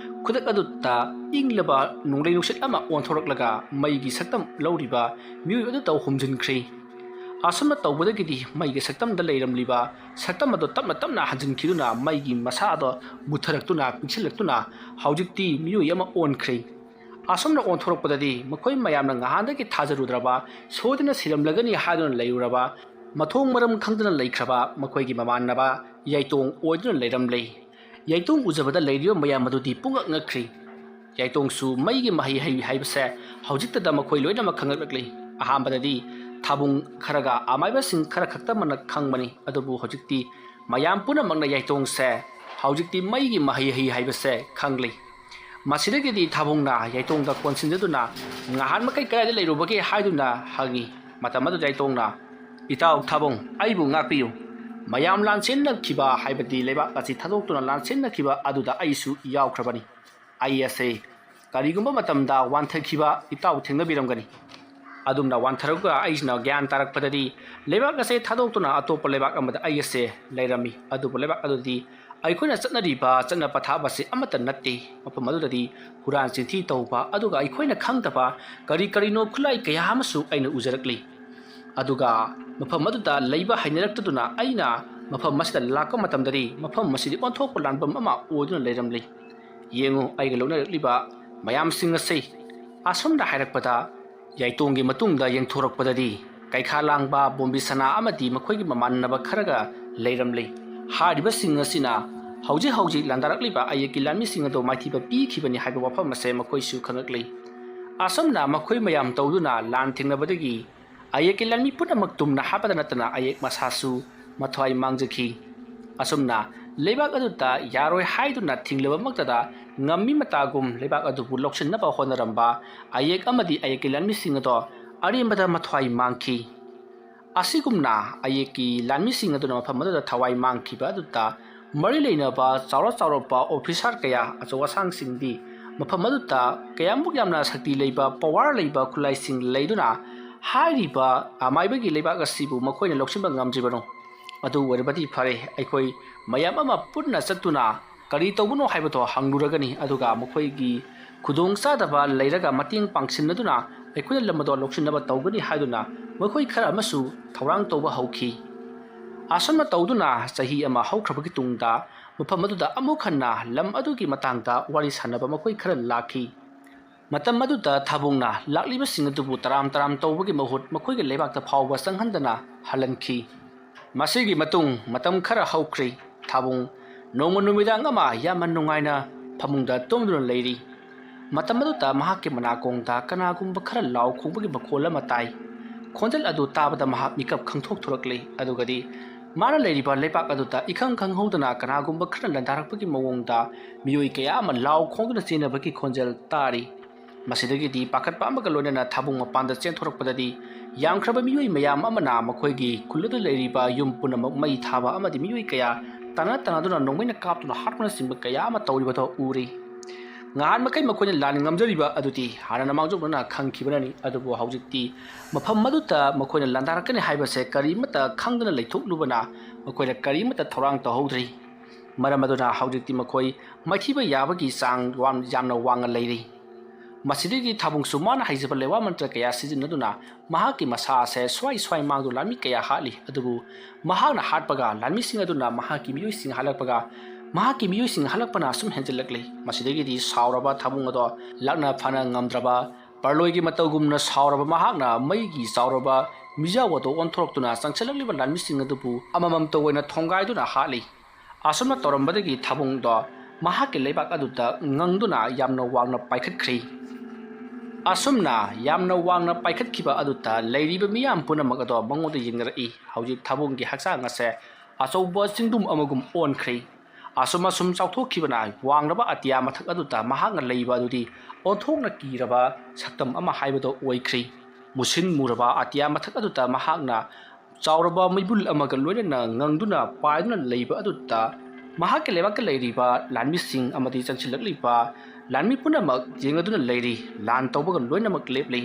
ꯈꯨꯗꯛ ꯑꯗꯨꯗ ꯏꯪꯂꯕ ꯅꯣꯡꯂꯩ ꯅꯨꯡꯁꯤꯠ ꯑꯃ ꯑꯣꯟꯊꯣꯔꯛꯂꯒ ꯃꯩꯒꯤ ꯁꯛꯇꯝ ꯂꯧꯔꯤꯕ ꯃꯤꯑꯣꯏ ꯑꯗꯨꯗ ꯍꯨꯝꯖꯤꯟꯈ꯭ꯔꯦ꯫ ꯑꯁꯨꯝꯅ ꯇꯧꯕꯗꯒꯤꯗꯤ ꯃꯩꯒꯤ ꯁꯛꯇꯝꯗ ꯂꯩꯔꯝꯂꯤꯕ ꯁꯛꯇꯝ ꯑꯗꯨ ꯇꯞꯅ ꯇꯞꯅ ꯍꯟꯖꯤꯟꯈꯤꯗꯨꯅ ꯃꯩꯒꯤ ꯃꯁꯥ ꯑꯗꯨ ꯃꯨꯠꯊꯔꯛꯇꯨꯅ ꯄꯤꯛꯁꯤꯜꯂꯛꯇꯨꯅ ꯍꯧꯖꯤꯛꯇꯤ ꯃꯤꯑꯣꯏ ꯑꯃ ꯑꯣꯟꯈ꯭ꯔꯦ꯫ ꯑꯁꯨꯝꯅ ꯑꯣꯟꯊꯣꯔꯛꯄꯗꯗꯤ ꯃꯈꯣꯏ ꯃꯌꯥꯝꯅ ꯉꯍꯥꯟꯗꯒꯤ ꯊꯥꯖꯔꯨꯗ꯭ꯔꯕ, ꯁꯣꯏꯗꯅ ꯁꯤꯔꯝꯂꯒꯅꯤ ꯍꯥꯏꯗꯨꯅ ꯂꯩꯔꯨꯔꯕ, ꯃꯊꯣꯡ ꯃꯔꯝ ꯈꯪꯗꯅ ꯂꯩꯈ꯭ꯔꯕ ꯃꯈꯣꯏꯒꯤ ꯃꯃꯥꯟꯅꯕ ꯌꯥꯏꯇꯣꯡ ꯑꯣꯏꯗꯨꯅ ꯂꯩꯔꯝꯂꯦ꯫ ꯌꯥꯏꯇꯣꯡ ꯎꯖꯕꯗ ꯂꯩꯔꯤꯕ ꯃꯌꯥꯝ ꯑꯗꯨꯗꯤ ꯄꯨꯡꯉꯛ ꯉꯛꯈ꯭ꯔꯤ꯫ ꯌꯥꯏꯇꯣꯡꯁꯨ ꯃꯩꯒꯤ ꯃꯍꯩ ꯍꯩ ꯍꯥꯏꯕꯁꯦ ꯍꯧꯖꯤꯛꯇꯗ ꯃꯈꯣꯏ ꯂꯣꯏꯅꯃꯛ ꯈꯪꯂꯛꯂꯛꯂꯤ꯫ ꯑꯍꯥꯟꯕꯗꯗꯤ ꯊꯥꯕꯨꯡ ꯈꯔꯒ ꯑꯃꯥꯏꯕꯁꯤꯡ ꯈꯔ ꯈꯛꯇꯃꯛꯅ ꯈꯪꯕꯅꯤ, ꯑꯗꯨꯕꯨ ꯍꯧꯖꯤꯛꯇꯤ ꯃꯌꯥꯝ ꯄꯨꯝꯅꯃꯛꯅ ꯌꯥꯏꯇꯣꯡꯁꯦ ꯍꯧꯖꯤꯛꯇꯤ ꯃꯩꯒꯤ ꯃꯍꯩ ꯍꯩ ꯍꯥꯏꯕꯁꯦ ꯈꯪꯂꯤ꯫ ꯃꯁꯤꯗꯒꯤꯗꯤ ꯊꯥꯕꯨꯡꯅ ꯌꯥꯏꯇꯣꯡꯗ ꯀꯣꯟꯁꯤꯟꯖꯗꯨꯅ, "ꯉꯍꯥꯟ ꯃꯈꯩ ꯀꯗꯥꯏꯗ ꯂꯩꯔꯨꯕꯒꯦ?" ꯍꯥꯏꯗꯨꯅ ꯍꯪꯉꯤ꯫ ꯃꯇꯝ ꯑꯗꯨꯗ ꯌꯥꯏꯇꯣꯡꯅ, "ꯏꯇꯥꯎ ꯊꯥꯕꯨꯡ, ꯑꯩꯕꯨ ꯉꯥꯛꯄꯤꯌꯨ꯫ ꯃꯌꯥꯝ ꯂꯥꯟꯁꯦꯟꯅꯈꯤꯕ ꯍꯥꯏꯕꯗꯤ ꯂꯩꯕꯥꯛ ꯑꯁꯤ ꯊꯥꯗꯣꯛꯇꯨꯅ ꯂꯥꯟꯁꯦꯟꯅꯈꯤꯕ ꯑꯗꯨꯗ ꯑꯩꯁꯨ ꯌꯥꯎꯈ꯭ꯔꯕꯅꯤ꯫ ꯑꯩ ꯑꯁꯦ ꯀꯔꯤꯒꯨꯝꯕ ꯃꯇꯝꯗ ꯋꯥꯟꯊꯈꯤꯕ ꯏꯇꯥꯎ ꯊꯦꯡꯅꯕꯤꯔꯝꯒꯅꯤ꯫ ꯑꯗꯨꯝꯅ ꯋꯥꯟꯊꯔꯒ ꯑꯩꯁꯤꯅ ꯒ꯭ꯌꯥꯟ ꯇꯥꯔꯛꯄꯗꯗꯤ ꯂꯩꯕꯥꯛ ꯑꯁꯦ ꯊꯥꯗꯣꯛꯇꯨꯅ ꯑꯇꯣꯞꯄ ꯂꯩꯕꯥꯛ ꯑꯃꯗ ꯑꯩ ꯑꯁꯦ ꯂꯩꯔꯝꯃꯤ꯫ ꯑꯗꯨꯕꯨ ꯂꯩꯕꯥꯛ ꯑꯗꯨꯗꯤ ꯑꯩꯈꯣꯏꯅ ꯆꯠꯅꯔꯤꯕ ꯆꯠꯅ ꯄꯊꯥꯞ ꯑꯁꯤ ꯑꯃꯠꯇ ꯅꯠꯇꯦ꯫ ꯃꯐꯝ ꯑꯗꯨꯗꯗꯤ ꯍꯨꯔꯥꯟ ꯆꯤꯟꯊꯤ ꯇꯧꯕ, ꯑꯗꯨꯒ ꯑꯩꯈꯣꯏꯅ ꯈꯪꯗꯕ ꯀꯔꯤ ꯀꯔꯤꯅꯣ ꯈꯨꯠꯂꯥꯏ ꯀꯌꯥ ꯑꯃꯁꯨ ꯑꯩꯅ ꯎꯖꯔꯛꯂꯤ꯫ ꯑꯗꯨꯒ ꯃꯐꯝ ꯑꯗꯨꯗ ꯂꯩꯕ ꯍꯩꯅꯔꯛꯇꯗꯨꯅ ꯑꯩꯅ ꯃꯐꯝ ꯑꯁꯤꯗ ꯂꯥꯛꯄ ꯃꯇꯝꯗꯗꯤ ꯃꯐꯝ ꯑꯁꯤꯗꯤ ꯑꯣꯟꯊꯣꯛꯄ ꯂꯥꯟꯐꯝ ꯑꯃ ꯑꯣꯏꯗꯨꯅ ꯂꯩꯔꯝꯂꯤ꯫ ꯌꯦꯡꯉꯨ, ꯑꯩꯒ ꯂꯣꯏꯅꯔꯛꯂꯤꯕ ꯃꯌꯥꯝꯁꯤꯡ ꯑꯁꯤ," ꯑꯁꯨꯝꯅ ꯍꯥꯏꯔꯛꯄꯗ, ꯌꯥꯏꯇꯣꯡꯒꯤ ꯃꯇꯨꯡꯗ ꯌꯦꯡꯊꯣꯔꯛꯄꯗꯗꯤ ꯀꯩꯈꯥ ꯂꯥꯡꯕ, ꯕꯣꯝꯕꯤ ꯁꯅꯥ ꯑꯃꯗꯤ ꯃꯈꯣꯏꯒꯤ ꯃꯃꯥꯟꯅꯕ ꯈꯔꯒ ꯂꯩꯔꯝꯂꯤ꯫ ꯍꯥꯏꯔꯤꯕꯁꯤꯡ ꯑꯁꯤꯅ ꯍꯧꯖꯤꯛ ꯍꯧꯖꯤꯛ ꯂꯥꯟꯗꯥꯔꯛꯂꯤꯕ ꯑꯌꯦꯛꯀꯤ ꯂꯥꯟꯃꯤꯁꯤꯡ ꯑꯗꯨ ꯃꯥꯏꯊꯤꯕ ꯄꯤꯈꯤꯕꯅꯤ ꯍꯥꯏꯕ ꯋꯥꯐꯝ ꯑꯁꯦ ꯃꯈꯣꯏꯁꯨ ꯈꯪꯂꯛꯂꯤ꯫ ꯑꯁꯨꯝꯅ ꯃꯈꯣꯏ ꯃꯌꯥꯝ ꯇꯧꯗꯨꯅ ꯂꯥꯟ ꯊꯦꯡꯅꯕꯗꯒꯤ ꯑꯌꯦꯛꯀꯤ ꯂꯥꯟꯃꯤ ꯄꯨꯝꯅꯃꯛ ꯇꯨꯝꯅ ꯍꯥꯠꯄꯗ ꯅꯠꯇꯅ ꯑꯌꯦꯛ ꯃꯁꯥꯁꯨ ꯃꯊ꯭ꯋꯥꯏ ꯃꯥꯡꯖꯈꯤ꯫ ꯑꯁꯨꯝꯅ ꯂꯩꯕꯥꯛ ꯑꯗꯨꯗ ꯌꯥꯔꯣꯏ ꯍꯥꯏꯗꯨꯅ ꯊꯤꯡꯂꯕꯃꯛꯇꯗ ꯉꯝꯃꯤ ꯃꯇꯥꯒꯨꯝ ꯂꯩꯕꯥꯛ ꯑꯗꯨꯕꯨ ꯂꯧꯁꯤꯟꯅꯕ ꯍꯣꯠꯅꯔꯝꯕ ꯑꯌꯦꯛ ꯑꯃꯗꯤ ꯑꯌꯦꯛꯀꯤ ꯂꯥꯟꯃꯤꯁꯤꯡ ꯑꯗꯣ ꯑꯔꯦꯝꯕꯗ ꯃꯊ꯭ꯋꯥꯏ ꯃꯥꯡꯈꯤ꯫ ꯑꯁꯤꯒꯨꯝꯅ ꯑꯌꯦꯛꯀꯤ ꯂꯥꯟꯃꯤꯁꯤꯡ ꯑꯗꯨꯅ ꯃꯐꯝ ꯑꯗꯨꯗ ꯊꯋꯥꯏ ꯃꯥꯡꯈꯤꯕ ꯑꯗꯨꯗ ꯃꯔꯤ ꯂꯩꯅꯕ ꯆꯥꯎꯔ ꯆꯥꯎꯔꯕ ꯑꯣꯐꯤꯁꯥꯔ ꯀꯌꯥ, ꯑꯆꯧ ꯑꯁꯥꯡꯁꯤꯡꯗꯤ ꯃꯐꯝ ꯑꯗꯨꯗ ꯀꯌꯥꯃꯨꯛ ꯌꯥꯝꯅ ꯁꯛꯇꯤ ꯂꯩꯕ, ꯄꯋꯥꯔ ꯂꯩꯕ ꯈꯨꯠꯂꯥꯏꯁꯤꯡ ꯂꯩꯗꯨꯅ ꯍꯥꯏꯔꯤꯕ ꯑꯃꯥꯏꯕꯒꯤ ꯂꯩꯕꯥꯛ ꯑꯁꯤꯕꯨ ꯃꯈꯣꯏꯅ ꯂꯧꯁꯤꯟꯕ ꯉꯝꯗ꯭ꯔꯤꯕꯅꯣ? ꯑꯗꯨ ꯑꯣꯏꯔꯕꯗꯤ ꯐꯔꯦ, ꯑꯩꯈꯣꯏ ꯃꯌꯥꯝ ꯑꯃ ꯄꯨꯟꯅ ꯆꯠꯇꯨꯅ ꯀꯔꯤ ꯇꯧꯕꯅꯣ ꯍꯥꯏꯕꯗꯣ ꯍꯪꯂꯨꯔꯒꯅꯤ, ꯑꯗꯨꯒ ꯃꯈꯣꯏꯒꯤ ꯈꯨꯗꯣꯡ ꯆꯥꯗꯕ ꯂꯩꯔꯒ ꯃꯇꯦꯡ ꯄꯥꯡꯁꯤꯟꯅꯗꯨꯅ ꯑꯩꯈꯣꯏꯅ ꯂꯝ ꯑꯗꯣ ꯂꯧꯁꯤꯟꯅꯕ ꯇꯧꯒꯅꯤ ꯍꯥꯏꯗꯨꯅ ꯃꯈꯣꯏ ꯈꯔ ꯑꯃꯁꯨ ꯊꯧꯔꯥꯡ ꯇꯧꯕ ꯍꯧꯈꯤ꯫ ꯑꯁꯨꯝꯅ ꯇꯧꯗꯨꯅ ꯆꯍꯤ ꯑꯃ ꯍꯧꯈ꯭ꯔꯕꯒꯤ ꯇꯨꯡꯗ ꯃꯐꯝ ꯑꯗꯨꯗ ꯑꯃꯨꯛ ꯍꯟꯅ ꯂꯝ ꯑꯗꯨꯒꯤ ꯃꯇꯥꯡꯗ ꯋꯥꯔꯤ ꯁꯥꯟꯅꯕ ꯃꯈꯣꯏ ꯈꯔ ꯂꯥꯛꯈꯤ꯫ ꯃꯇꯝ ꯑꯗꯨꯗ ꯊꯥꯕꯨꯡꯅ ꯂꯥꯛꯂꯤꯕꯁꯤꯡ ꯑꯗꯨꯕꯨ ꯇꯔꯥꯝ ꯇꯔꯥꯝ ꯇꯧꯕꯒꯤ ꯃꯍꯨꯠ ꯃꯈꯣꯏꯒꯤ ꯂꯩꯕꯥꯛꯇ ꯐꯥꯎꯕ ꯆꯪꯍꯟꯗꯅ ꯍꯜꯍꯟꯈꯤ꯫ ꯃꯁꯤꯒꯤ ꯃꯇꯨꯡ ꯃꯇꯝ ꯈꯔ ꯍꯧꯈ꯭ꯔꯦ꯫ ꯊꯥꯕꯨꯡ ꯅꯣꯡꯃ ꯅꯨꯃꯤꯗꯥꯡ ꯑꯃ ꯌꯥꯝꯅ ꯅꯨꯡꯉꯥꯏꯅ ꯐꯃꯨꯡꯗ ꯇꯨꯝꯗꯨꯅ ꯂꯩꯔꯤ꯫ ꯃꯇꯝ ꯑꯗꯨꯗ ꯃꯍꯥꯛꯀꯤ ꯃꯅꯥꯀꯣꯡꯗ ꯀꯅꯥꯒꯨꯝꯕ ꯈꯔ ꯂꯥꯎ ꯈꯣꯡꯕꯒꯤ ꯃꯈꯣꯜ ꯑꯃ ꯇꯥꯏ꯫ ꯈꯣꯟꯖꯦꯜ ꯑꯗꯨ ꯇꯥꯕꯗ ꯃꯍꯥꯛ ꯃꯤꯀꯞ ꯈꯪꯊꯣꯛ ꯊꯣꯔꯛꯂꯦ꯫ ꯑꯗꯨꯒꯗꯤ ꯃꯥꯅ ꯂꯩꯔꯤꯕ ꯂꯩꯕꯥꯛ ꯑꯗꯨꯗ ꯏꯈꯪ ꯈꯪꯍꯧꯗꯅ ꯀꯅꯥꯒꯨꯝꯕ ꯈꯔ ꯂꯥꯟꯗꯥꯔꯛꯄꯒꯤ ꯃꯑꯣꯡꯗ ꯃꯤꯑꯣꯏ ꯀꯌꯥ ꯑꯃ ꯂꯥꯎ ꯈꯣꯡꯗꯨꯅ ꯆꯦꯟꯅꯕꯒꯤ ꯈꯣꯟꯖꯦꯜ ꯇꯥꯔꯤ꯫ ꯃꯁꯤꯗꯒꯤꯗꯤ ꯄꯥꯈꯠꯄ ꯑꯃꯒ ꯂꯣꯏꯅꯅ ꯊꯥꯕꯨꯡ ꯃꯄꯥꯟꯗ ꯆꯦꯟꯊꯣꯔꯛꯄꯗꯗꯤ ꯌꯥꯝꯈ꯭ꯔꯕ ꯃꯤꯑꯣꯏ ꯃꯌꯥꯝ ꯑꯃꯅ ꯃꯈꯣꯏꯒꯤ ꯈꯨꯜ ꯑꯗꯨꯗ ꯂꯩꯔꯤꯕ ꯌꯨꯝ ꯄꯨꯝꯅꯃꯛ ꯃꯩ ꯊꯥꯕ ꯑꯃꯗꯤ ꯃꯤꯑꯣꯏ ꯀꯌꯥ ꯇꯥꯟꯅ ꯇꯥꯟꯅꯗꯨꯅ ꯅꯣꯡꯃꯩꯅ ꯀꯥꯞꯇꯨꯅ ꯍꯥꯠꯄꯅꯆꯤꯡꯕ ꯀꯌꯥ ꯑꯃ ꯇꯧꯔꯤꯕꯗꯣ ꯎꯔꯤ꯫ ꯉꯍꯥꯟ ꯃꯈꯩ ꯃꯈꯣꯏꯅ ꯂꯥꯟ ꯉꯝꯖꯔꯤꯕ ꯑꯗꯨꯗꯤ ꯍꯥꯟꯅꯅ ꯃꯥꯡꯖꯧꯅꯅ ꯈꯪꯈꯤꯕꯅꯅꯤ꯫ ꯑꯗꯨꯕꯨ ꯍꯧꯖꯤꯛꯇꯤ ꯃꯐꯝ ꯑꯗꯨꯗ ꯃꯈꯣꯏꯅ ꯂꯥꯟꯗꯥꯔꯛꯀꯅꯤ ꯍꯥꯏꯕꯁꯦ ꯀꯔꯤꯃꯠꯇ ꯈꯪꯗꯅ ꯂꯩꯊꯣꯛꯂꯨꯕꯅ ꯃꯈꯣꯏꯅ ꯀꯔꯤꯃꯠꯇ ꯊꯧꯔꯥꯡ ꯇꯧꯍꯧꯗ꯭ꯔꯤ꯫ ꯃꯔꯝ ꯑꯗꯨꯅ ꯍꯧꯖꯤꯛꯇꯤ ꯃꯈꯣꯏ ꯃꯥꯏꯊꯤꯕ ꯌꯥꯕꯒꯤ ꯆꯥꯡ ꯋꯥꯡ-, ꯌꯥꯝꯅ ꯋꯥꯡꯅ ꯂꯩꯔꯤ꯫ ꯃꯁꯤꯗꯒꯤ ꯊꯥꯕꯨꯡꯁꯨ ꯃꯥꯅ ꯍꯩꯖꯕ ꯂꯩꯋꯥ ꯃꯟꯇ꯭ꯔ ꯀꯌꯥ ꯁꯤꯖꯤꯟꯅꯗꯨꯅ ꯃꯍꯥꯛꯀꯤ ꯃꯁꯥ ꯑꯁꯦ ꯁ꯭ꯋꯥꯏ ꯁ꯭ꯋꯥꯏ ꯃꯥꯡꯗꯨ ꯂꯥꯟꯃꯤ ꯀꯌꯥ ꯍꯥꯠꯂꯤ꯫ ꯑꯗꯨꯕꯨ ꯃꯍꯥꯛꯅ ꯍꯥꯠꯄꯒ ꯂꯥꯟꯃꯤꯁꯤꯡ ꯑꯗꯨꯅ ꯃꯍꯥꯛꯀꯤ ꯃꯤꯑꯣꯏꯁꯤꯡ ꯍꯥꯠꯂꯛꯄꯒ ꯃꯍꯥꯛꯀꯤ ꯃꯤꯑꯣꯏꯁꯤꯡ ꯍꯥꯠꯂꯛꯄꯅ ꯁꯨꯝ ꯍꯦꯟꯖꯤꯜꯂꯛꯂꯤ꯫ ꯃꯁꯤꯗꯒꯤꯗꯤ ꯁꯥꯎꯔꯕ ꯊꯥꯕꯨꯡ ꯑꯗꯣ ꯂꯥꯛꯅ ꯐꯅ ꯉꯝꯗ꯭ꯔꯕ ꯄꯔꯂꯣꯏꯒꯤ ꯃꯇꯧꯒꯨꯝꯅ ꯁꯥꯎꯔꯕ ꯃꯍꯥꯛꯅ ꯃꯩꯒꯤ ꯆꯥꯎꯔꯕ ꯃꯤꯖꯥꯎ ꯑꯗꯨ ꯑꯣꯟꯊꯣꯔꯛꯇꯨꯅ ꯆꯪꯁꯤꯜꯂꯛꯂꯤꯕ ꯂꯥꯟꯃꯤꯁꯤꯡ ꯑꯗꯨꯕꯨ ꯑꯃꯃꯝꯇ ꯑꯣꯏꯅ ꯊꯣꯡꯒꯥꯏꯗꯨꯅ ꯍꯥꯠꯂꯤ꯫ ꯑꯁꯨꯝꯅ ꯇꯧꯔꯝꯕꯗꯒꯤ ꯊꯥꯕꯨꯡꯗꯣ ꯃꯍꯥꯛꯀꯤ ꯂꯩꯕꯥꯛ ꯑꯗꯨꯗ ꯉꯪꯗꯨꯅ ꯌꯥꯝꯅ ꯋꯥꯡꯅ ꯄꯥꯏꯈꯠꯈ꯭ꯔꯤ꯫ ꯑꯁꯨꯝꯅ ꯌꯥꯝꯅ ꯋꯥꯡꯅ ꯄꯥꯏꯈꯠꯈꯤꯕ ꯑꯗꯨꯗ ꯂꯩꯔꯤꯕ ꯃꯤꯌꯥꯝ ꯄꯨꯝꯅꯃꯛ ꯑꯗꯣ ꯃꯉꯣꯟꯗ ꯌꯦꯡꯅꯔꯛꯏ꯫ ꯍꯧꯖꯤꯛ ꯊꯥꯕꯨꯡꯒꯤ ꯍꯛꯆꯥꯡ ꯑꯁꯦ ꯑꯆꯧꯕ ꯆꯤꯡꯗꯨꯝ ꯑꯃꯒꯨꯝ ꯑꯣꯟꯈ꯭ꯔꯦ꯫ ꯑꯁꯨꯝ ꯑꯁꯨꯝ ꯆꯥꯎꯊꯣꯛꯈꯤꯕꯅ ꯋꯥꯡꯂꯕ ꯑꯇꯤꯌꯥ ꯃꯊꯛ ꯑꯗꯨꯗ ꯃꯍꯥꯛꯅ ꯂꯩꯕ ꯑꯗꯨꯗꯤ ꯑꯣꯟꯊꯣꯛꯅ ꯀꯤꯔꯕ ꯁꯛꯇꯝ ꯑꯃ ꯍꯥꯏꯕꯗꯣ ꯑꯣꯏꯈ꯭ꯔꯦ꯫ ꯃꯨꯁꯤꯟ ꯃꯨꯔꯕ ꯑꯇꯤꯌꯥ ꯃꯊꯛ ꯑꯗꯨꯗ ꯃꯍꯥꯛꯅ ꯆꯥꯎꯔꯕ ꯃꯩꯕꯨꯜ ꯑꯃꯒ ꯂꯣꯏꯅꯅ ꯉꯪꯗꯨꯅ ꯄꯥꯏꯗꯨꯅ ꯂꯩꯕ ꯑꯗꯨꯗ ꯃꯍꯥꯛꯀꯤ ꯂꯩꯕꯥꯛꯇ ꯂꯩꯔꯤꯕ ꯂꯥꯟꯃꯤꯁꯤꯡ ꯑꯃꯗꯤ ꯆꯪꯁꯤꯜꯂꯛꯂꯤꯕ ꯂꯥꯟꯃꯤ ꯄꯨꯝꯅꯃꯛ ꯌꯦꯡꯂꯗꯨꯅ ꯂꯩꯔꯤ꯫ ꯂꯥꯟ ꯇꯧꯕꯒ ꯂꯣꯏꯅꯃꯛ ꯂꯦꯞꯂꯤ꯫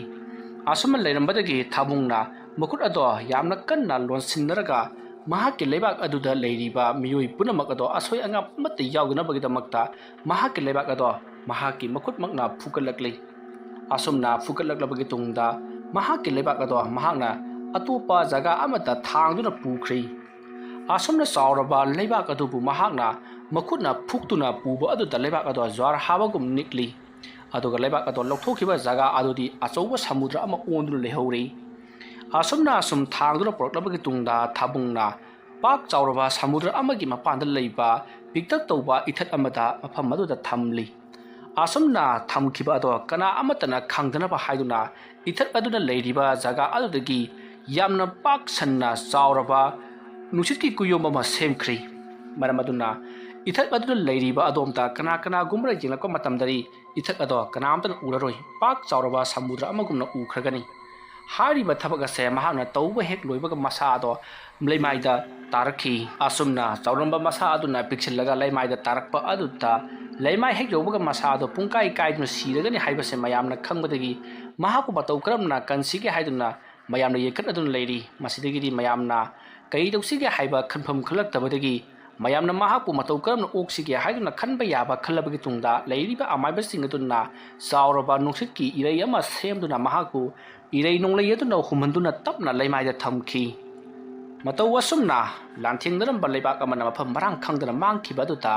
ꯑꯁꯨꯝꯅ ꯂꯩꯔꯝꯕꯗꯒꯤ ꯊꯥꯕꯨꯡꯅ ꯃꯈꯨꯠ ꯑꯗꯣ ꯌꯥꯝꯅ ꯀꯟꯅ ꯂꯣꯟꯁꯤꯟꯅꯔꯒ ꯃꯍꯥꯛꯀꯤ ꯂꯩꯕꯥꯛ ꯑꯗꯨꯗ ꯂꯩꯔꯤꯕ ꯃꯤꯑꯣꯏ ꯄꯨꯝꯅꯃꯛ ꯑꯗꯣ ꯑꯁꯣꯏ ꯑꯉꯥꯝ ꯑꯃꯠꯇ ꯌꯥꯎꯗꯅꯕꯒꯤꯗꯃꯛꯇ ꯃꯍꯥꯛꯀꯤ ꯂꯩꯕꯥꯛ ꯑꯗꯣ ꯃꯍꯥꯛꯀꯤ ꯃꯈꯨꯠꯃꯛꯅ ꯐꯨꯒꯠꯂꯛꯂꯤ꯫ ꯑꯁꯨꯝꯅ ꯐꯨꯒꯠꯂꯛꯂꯕꯒꯤ ꯇꯨꯡꯗ ꯃꯍꯥꯛꯀꯤ ꯂꯩꯕꯥꯛ ꯑꯗꯣ ꯃꯍꯥꯛꯅ ꯑꯇꯣꯞꯄ ꯖꯒꯥ ꯑꯃꯗ ꯊꯥꯡꯗꯨꯅ ꯄꯨꯈ꯭ꯔꯦ꯫ ꯑꯁꯨꯝꯅ ꯆꯥꯎꯔꯕ ꯂꯩꯕꯥꯛ ꯑꯗꯨꯕꯨ ꯃꯍꯥꯛꯅ ꯃꯈꯨꯠꯅ ꯐꯨꯛꯇꯨꯅ ꯄꯨꯕ ꯑꯗꯨꯗ ꯂꯩꯕꯥꯛ ꯑꯗꯣ ꯖ꯭ꯋꯥꯔ ꯍꯥꯕꯒꯨꯝ ꯅꯤꯛꯂꯤ꯫ ꯑꯗꯨꯒ ꯂꯩꯕꯥꯛ ꯑꯗꯣ ꯂꯧꯊꯣꯛꯈꯤꯕ ꯖꯒꯥ ꯑꯗꯨꯗꯤ ꯑꯆꯧꯕ ꯁꯃꯨꯗ꯭ꯔ ꯑꯃ ꯑꯣꯟꯗꯨꯅ ꯂꯩꯍꯧꯔꯤ꯫ ꯑꯁꯨꯝꯅ ꯑꯁꯨꯝ ꯊꯥꯡꯗꯨꯅ ꯄꯨꯔꯛꯂꯕꯒꯤ ꯇꯨꯡꯗ ꯊꯥꯕꯨꯡꯅ ꯄꯥꯛ ꯆꯥꯎꯔꯕ ꯁꯃꯨꯗ꯭ꯔ ꯑꯃꯒꯤ ꯃꯄꯥꯟꯗ ꯂꯩꯕ ꯄꯤꯛꯇꯛ ꯇꯧꯕ ꯏꯊꯠ ꯑꯃꯗ ꯃꯐꯝ ꯑꯗꯨꯗ ꯊꯝꯂꯤ꯫ ꯑꯁꯨꯝꯅ ꯊꯝꯈꯤꯕ ꯑꯗꯣ ꯀꯅꯥ ꯑꯃꯠꯇꯅ ꯈꯪꯗꯅꯕ ꯍꯥꯏꯗꯨꯅ ꯏꯊꯠ ꯑꯗꯨꯅ ꯂꯩꯔꯤꯕ ꯖꯒꯥ ꯑꯗꯨꯗꯒꯤ ꯌꯥꯝꯅ ꯄꯥꯛ ꯁꯟꯅ ꯆꯥꯎꯔꯕ ꯅꯨꯡꯁꯤꯠꯀꯤ ꯀꯨꯌꯣꯝ ꯑꯃ ꯁꯦꯝꯈ꯭ꯔꯤ꯫ ꯃꯔꯝ ꯑꯗꯨꯅ ꯏꯊꯠ ꯑꯗꯨꯗ ꯂꯩꯔꯤꯕ ꯑꯗꯣꯝꯗ ꯀꯅꯥ ꯀꯅꯥꯒꯨꯝꯕꯅ ꯌꯦꯡꯂꯛꯄ ꯃꯇꯝꯗꯗꯤ ꯏꯊꯠ ꯑꯗꯣ ꯀꯅꯥꯝꯇꯅ ꯎꯔꯔꯣꯏ, ꯄꯥꯛ ꯆꯥꯎꯔꯕ ꯁꯃꯨꯗ꯭ꯔ ꯑꯃꯒꯨꯝꯅ ꯎꯈ꯭ꯔꯒꯅꯤ꯫ ꯍꯥꯏꯔꯤꯕ ꯊꯕꯛ ꯑꯁꯦ ꯃꯍꯥꯛꯅ ꯇꯧꯕ ꯍꯦꯛ ꯂꯣꯏꯕꯒ ꯃꯁꯥ ꯑꯗꯣ ꯂꯩꯃꯥꯏꯗ ꯇꯥꯔꯛꯈꯤ꯫ ꯑꯁꯨꯝꯅ ꯆꯥꯎꯔꯝꯕ ꯃꯁꯥ ꯑꯗꯨꯅ ꯄꯤꯛꯁꯤꯜꯂꯒ ꯂꯩꯃꯥꯏꯗ ꯇꯥꯔꯛꯄ ꯑꯗꯨꯗ ꯂꯩꯃꯥꯏ ꯍꯦꯛ ꯌꯧꯕꯒ ꯃꯁꯥ ꯑꯗꯣ ꯄꯨꯡꯀꯥꯏ ꯀꯥꯏꯗꯨꯅ ꯁꯤꯔꯒꯅꯤ ꯍꯥꯏꯕꯁꯦ ꯃꯌꯥꯝꯅ ꯈꯪꯕꯗꯒꯤ ꯃꯍꯥꯛꯄꯨ ꯃꯇꯧ ꯀꯔꯝꯅ ꯀꯟꯁꯤꯒꯦ ꯍꯥꯏꯗꯨꯅ ꯃꯌꯥꯝꯅ ꯌꯦꯡꯈꯠꯅꯗꯨꯅ ꯂꯩꯔꯤ꯫ ꯃꯁꯤꯗꯒꯤꯗꯤ ꯃꯌꯥꯝꯅ ꯀꯔꯤ ꯇꯧꯁꯤꯒꯦ ꯍꯥꯏꯕ ꯈꯟꯐꯝ ꯈꯪꯂꯛꯇꯕꯗꯒꯤ ꯃꯌꯥꯝꯅ ꯃꯍꯥꯛꯄꯨ ꯃꯇꯧ ꯀꯔꯝꯅ ꯑꯣꯛꯁꯤꯒꯦ ꯍꯥꯏꯗꯨꯅ ꯈꯟꯕ ꯌꯥꯕ ꯈꯜꯂꯕꯒꯤ ꯇꯨꯡꯗ ꯂꯩꯔꯤꯕ ꯑꯃꯥꯏꯕꯁꯤꯡ ꯑꯗꯨꯅ ꯆꯥꯎꯔꯕ ꯅꯨꯡꯁꯤꯠꯀꯤ ꯏꯔꯩ ꯑꯃ ꯁꯦꯝꯗꯨꯅ ꯃꯍꯥꯛꯄꯨ ꯏꯔꯩ ꯅꯣꯡꯂꯩ ꯑꯗꯨꯅ ꯍꯨꯝꯍꯟꯗꯨꯅ ꯇꯞꯅ ꯂꯩꯃꯥꯏꯗ ꯊꯝꯈꯤ꯫ ꯃꯇꯧ ꯑꯁꯨꯝꯅ ꯂꯥꯟꯊꯦꯡꯅꯔꯝꯕ ꯂꯩꯕꯥꯛ ꯑꯃꯅ ꯃꯐꯝ ꯃꯔꯥꯡ ꯈꯪꯗꯅ ꯃꯥꯡꯈꯤꯕ ꯑꯗꯨꯗ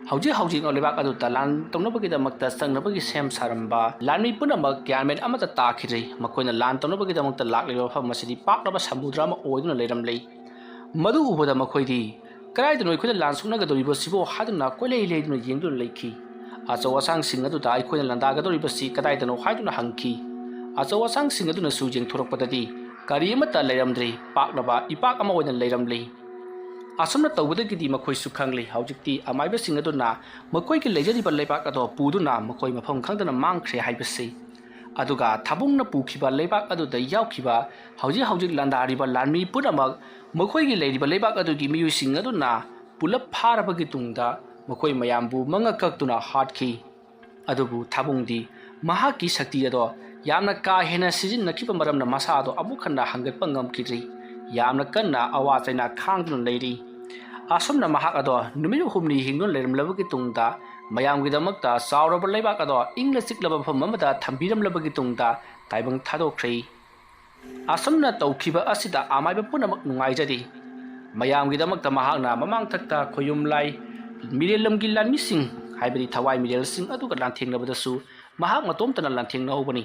ꯍꯧꯖꯤꯛ ꯍꯧꯖꯤꯛ ꯂꯩꯕꯥꯛ ꯑꯗꯨꯗ ꯂꯥꯟ ꯇꯧꯅꯕꯒꯤꯗꯃꯛꯇ ꯆꯪꯅꯕꯒꯤ ꯁꯦꯝ ꯁꯥꯔꯝꯕ ꯂꯥꯟꯃꯤ ꯄꯨꯝꯅꯃꯛ ꯒ꯭ꯌꯥꯟ ꯃꯦꯟ ꯑꯃꯠꯇ ꯇꯥꯈꯤꯗ꯭ꯔꯤ꯫ ꯃꯈꯣꯏꯅ ꯂꯥꯟ ꯇꯧꯅꯕꯒꯤꯗꯃꯛꯇ ꯂꯥꯛꯂꯤꯕ ꯃꯐꯝ ꯑꯁꯤꯗꯤ ꯄꯥꯛꯂꯕ ꯁꯃꯨꯗ꯭ꯔ ꯑꯃ ꯑꯣꯏꯗꯨꯅ ꯂꯩꯔꯝꯂꯤ꯫ ꯃꯗꯨ ꯎꯕꯗ ꯃꯈꯣꯏꯗꯤ ꯀꯗꯥꯏꯗꯅꯣ ꯑꯩꯈꯣꯏꯅ ꯂꯥꯟ ꯁꯣꯛꯅꯒꯗꯧꯔꯤꯕꯁꯤꯕꯣ ꯍꯥꯏꯗꯨꯅ ꯀꯣꯏꯂꯩ ꯂꯩꯗꯨꯅ ꯌꯦꯡꯗꯨꯅ ꯂꯩꯈꯤ꯫ ꯑꯆꯧ ꯑꯁꯥꯡꯁꯤꯡ ꯑꯗꯨꯗ ꯑꯩꯈꯣꯏꯅ ꯂꯥꯟꯗꯥꯒꯗꯧꯔꯤꯕꯁꯤ ꯀꯗꯥꯏꯗꯅꯣ ꯍꯥꯏꯗꯨꯅ ꯍꯪꯈꯤ꯫ ꯑꯆꯧ ꯑꯁꯥꯡꯁꯤꯡ ꯑꯗꯨꯅꯁꯨ ꯌꯦꯡꯊꯣꯔꯛꯄꯗꯗꯤ ꯀꯔꯤ ꯑꯃꯠꯇ ꯂꯩꯔꯝꯗ꯭ꯔꯤ, ꯄꯥꯛꯂꯕ ꯏꯄꯥꯛ ꯑꯃ ꯑꯣꯏꯅ ꯂꯩꯔꯝꯂꯤ꯫ ꯑꯁꯨꯝꯅ ꯇꯧꯕꯗꯒꯤꯗꯤ ꯃꯈꯣꯏꯁꯨ ꯈꯪꯂꯤ, ꯍꯧꯖꯤꯛꯇꯤ ꯑꯃꯥꯏꯕꯁꯤꯡ ꯑꯗꯨꯅ ꯃꯈꯣꯏꯒꯤ ꯂꯩꯖꯔꯤꯕ ꯂꯩꯕꯥꯛ ꯑꯗꯣ ꯄꯨꯗꯨꯅ ꯃꯈꯣꯏ ꯃꯐꯝ ꯈꯪꯗꯅ ꯃꯥꯡꯈ꯭ꯔꯦ ꯍꯥꯏꯕꯁꯤ꯫ ꯑꯗꯨꯒ ꯊꯥꯕꯨꯡꯅ ꯄꯨꯈꯤꯕ ꯂꯩꯕꯥꯛ ꯑꯗꯨꯗ ꯌꯥꯎꯈꯤꯕ ꯍꯧꯖꯤꯛ ꯍꯧꯖꯤꯛ ꯂꯥꯟꯗꯥꯔꯤꯕ ꯂꯥꯟꯃꯤ ꯄꯨꯝꯅꯃꯛ ꯃꯈꯣꯏꯒꯤ ꯂꯩꯔꯤꯕ ꯂꯩꯕꯥꯛ ꯑꯗꯨꯒꯤ ꯃꯤꯑꯣꯏꯁꯤꯡ ꯑꯗꯨꯅ ꯄꯨꯂꯞ ꯐꯥꯔꯕꯒꯤ ꯇꯨꯡꯗ ꯃꯈꯣꯏ ꯃꯌꯥꯝꯕꯨ ꯃꯉꯛ ꯀꯛꯇꯨꯅ ꯍꯥꯠꯈꯤ꯫ ꯑꯗꯨꯕꯨ ꯊꯥꯕꯨꯡꯗꯤ ꯃꯍꯥꯛꯀꯤ ꯁꯛꯇꯤ ꯑꯗꯣ ꯌꯥꯝꯅ ꯀꯥ ꯍꯦꯟꯅ ꯁꯤꯖꯤꯟꯅꯈꯤꯕ ꯃꯔꯝꯅ ꯃꯁꯥ ꯑꯗꯣ ꯑꯃꯨꯛ ꯍꯟꯅ ꯍꯪꯒꯠꯄ ꯉꯝꯈꯤꯗ꯭ꯔꯤ꯫ ꯌꯥꯝꯅ ꯀꯟꯅ ꯑꯋꯥ ꯆꯩꯅꯥ ꯈꯥꯡꯗꯨꯅ ꯂꯩꯔꯤ꯫ ꯑꯁꯨꯝꯅ ꯃꯍꯥꯛ ꯑꯗꯣ ꯅꯨꯃꯤꯠ ꯍꯨꯝꯅꯤ ꯍꯤꯡꯗꯨꯅ ꯂꯩꯔꯝꯂꯕꯒꯤ ꯇꯨꯡꯗ ꯃꯌꯥꯝꯒꯤꯗꯃꯛꯇ ꯆꯥꯎꯔꯕ ꯂꯩꯕꯥꯛ ꯑꯗꯣ ꯏꯪꯅ ꯆꯤꯛꯂꯕ ꯃꯐꯝ ꯑꯃꯗ ꯊꯝꯕꯤꯔꯝꯂꯕꯒꯤ ꯇꯨꯡꯗ ꯇꯥꯏꯕꯪ ꯊꯥꯗꯣꯛꯈ꯭ꯔꯦ꯫ ꯑꯁꯨꯝꯅ ꯇꯧꯈꯤꯕ ꯑꯁꯤꯗ ꯑꯃꯥꯏꯕ ꯄꯨꯝꯅꯃꯛ ꯅꯨꯡꯉꯥꯏꯖꯔꯤ꯫ ꯃꯌꯥꯝꯒꯤꯗꯃꯛꯇ ꯃꯍꯥꯛꯅ ꯃꯃꯥꯡꯊꯛꯇ ꯈꯣꯌꯨꯝ ꯂꯥꯏ, ꯃꯤꯔꯦꯜ ꯂꯝꯒꯤ ꯂꯥꯟꯃꯤꯁꯤꯡ, ꯍꯥꯏꯕꯗꯤ ꯊꯋꯥꯏ ꯃꯤꯔꯦꯜꯁꯤꯡ ꯑꯗꯨꯒ ꯂꯥꯟꯊꯦꯡꯅꯕꯗꯁꯨ ꯃꯍꯥꯛ ꯃꯇꯣꯝꯇꯅ ꯂꯥꯟꯊꯦꯡꯅꯍꯧꯕꯅꯤ꯫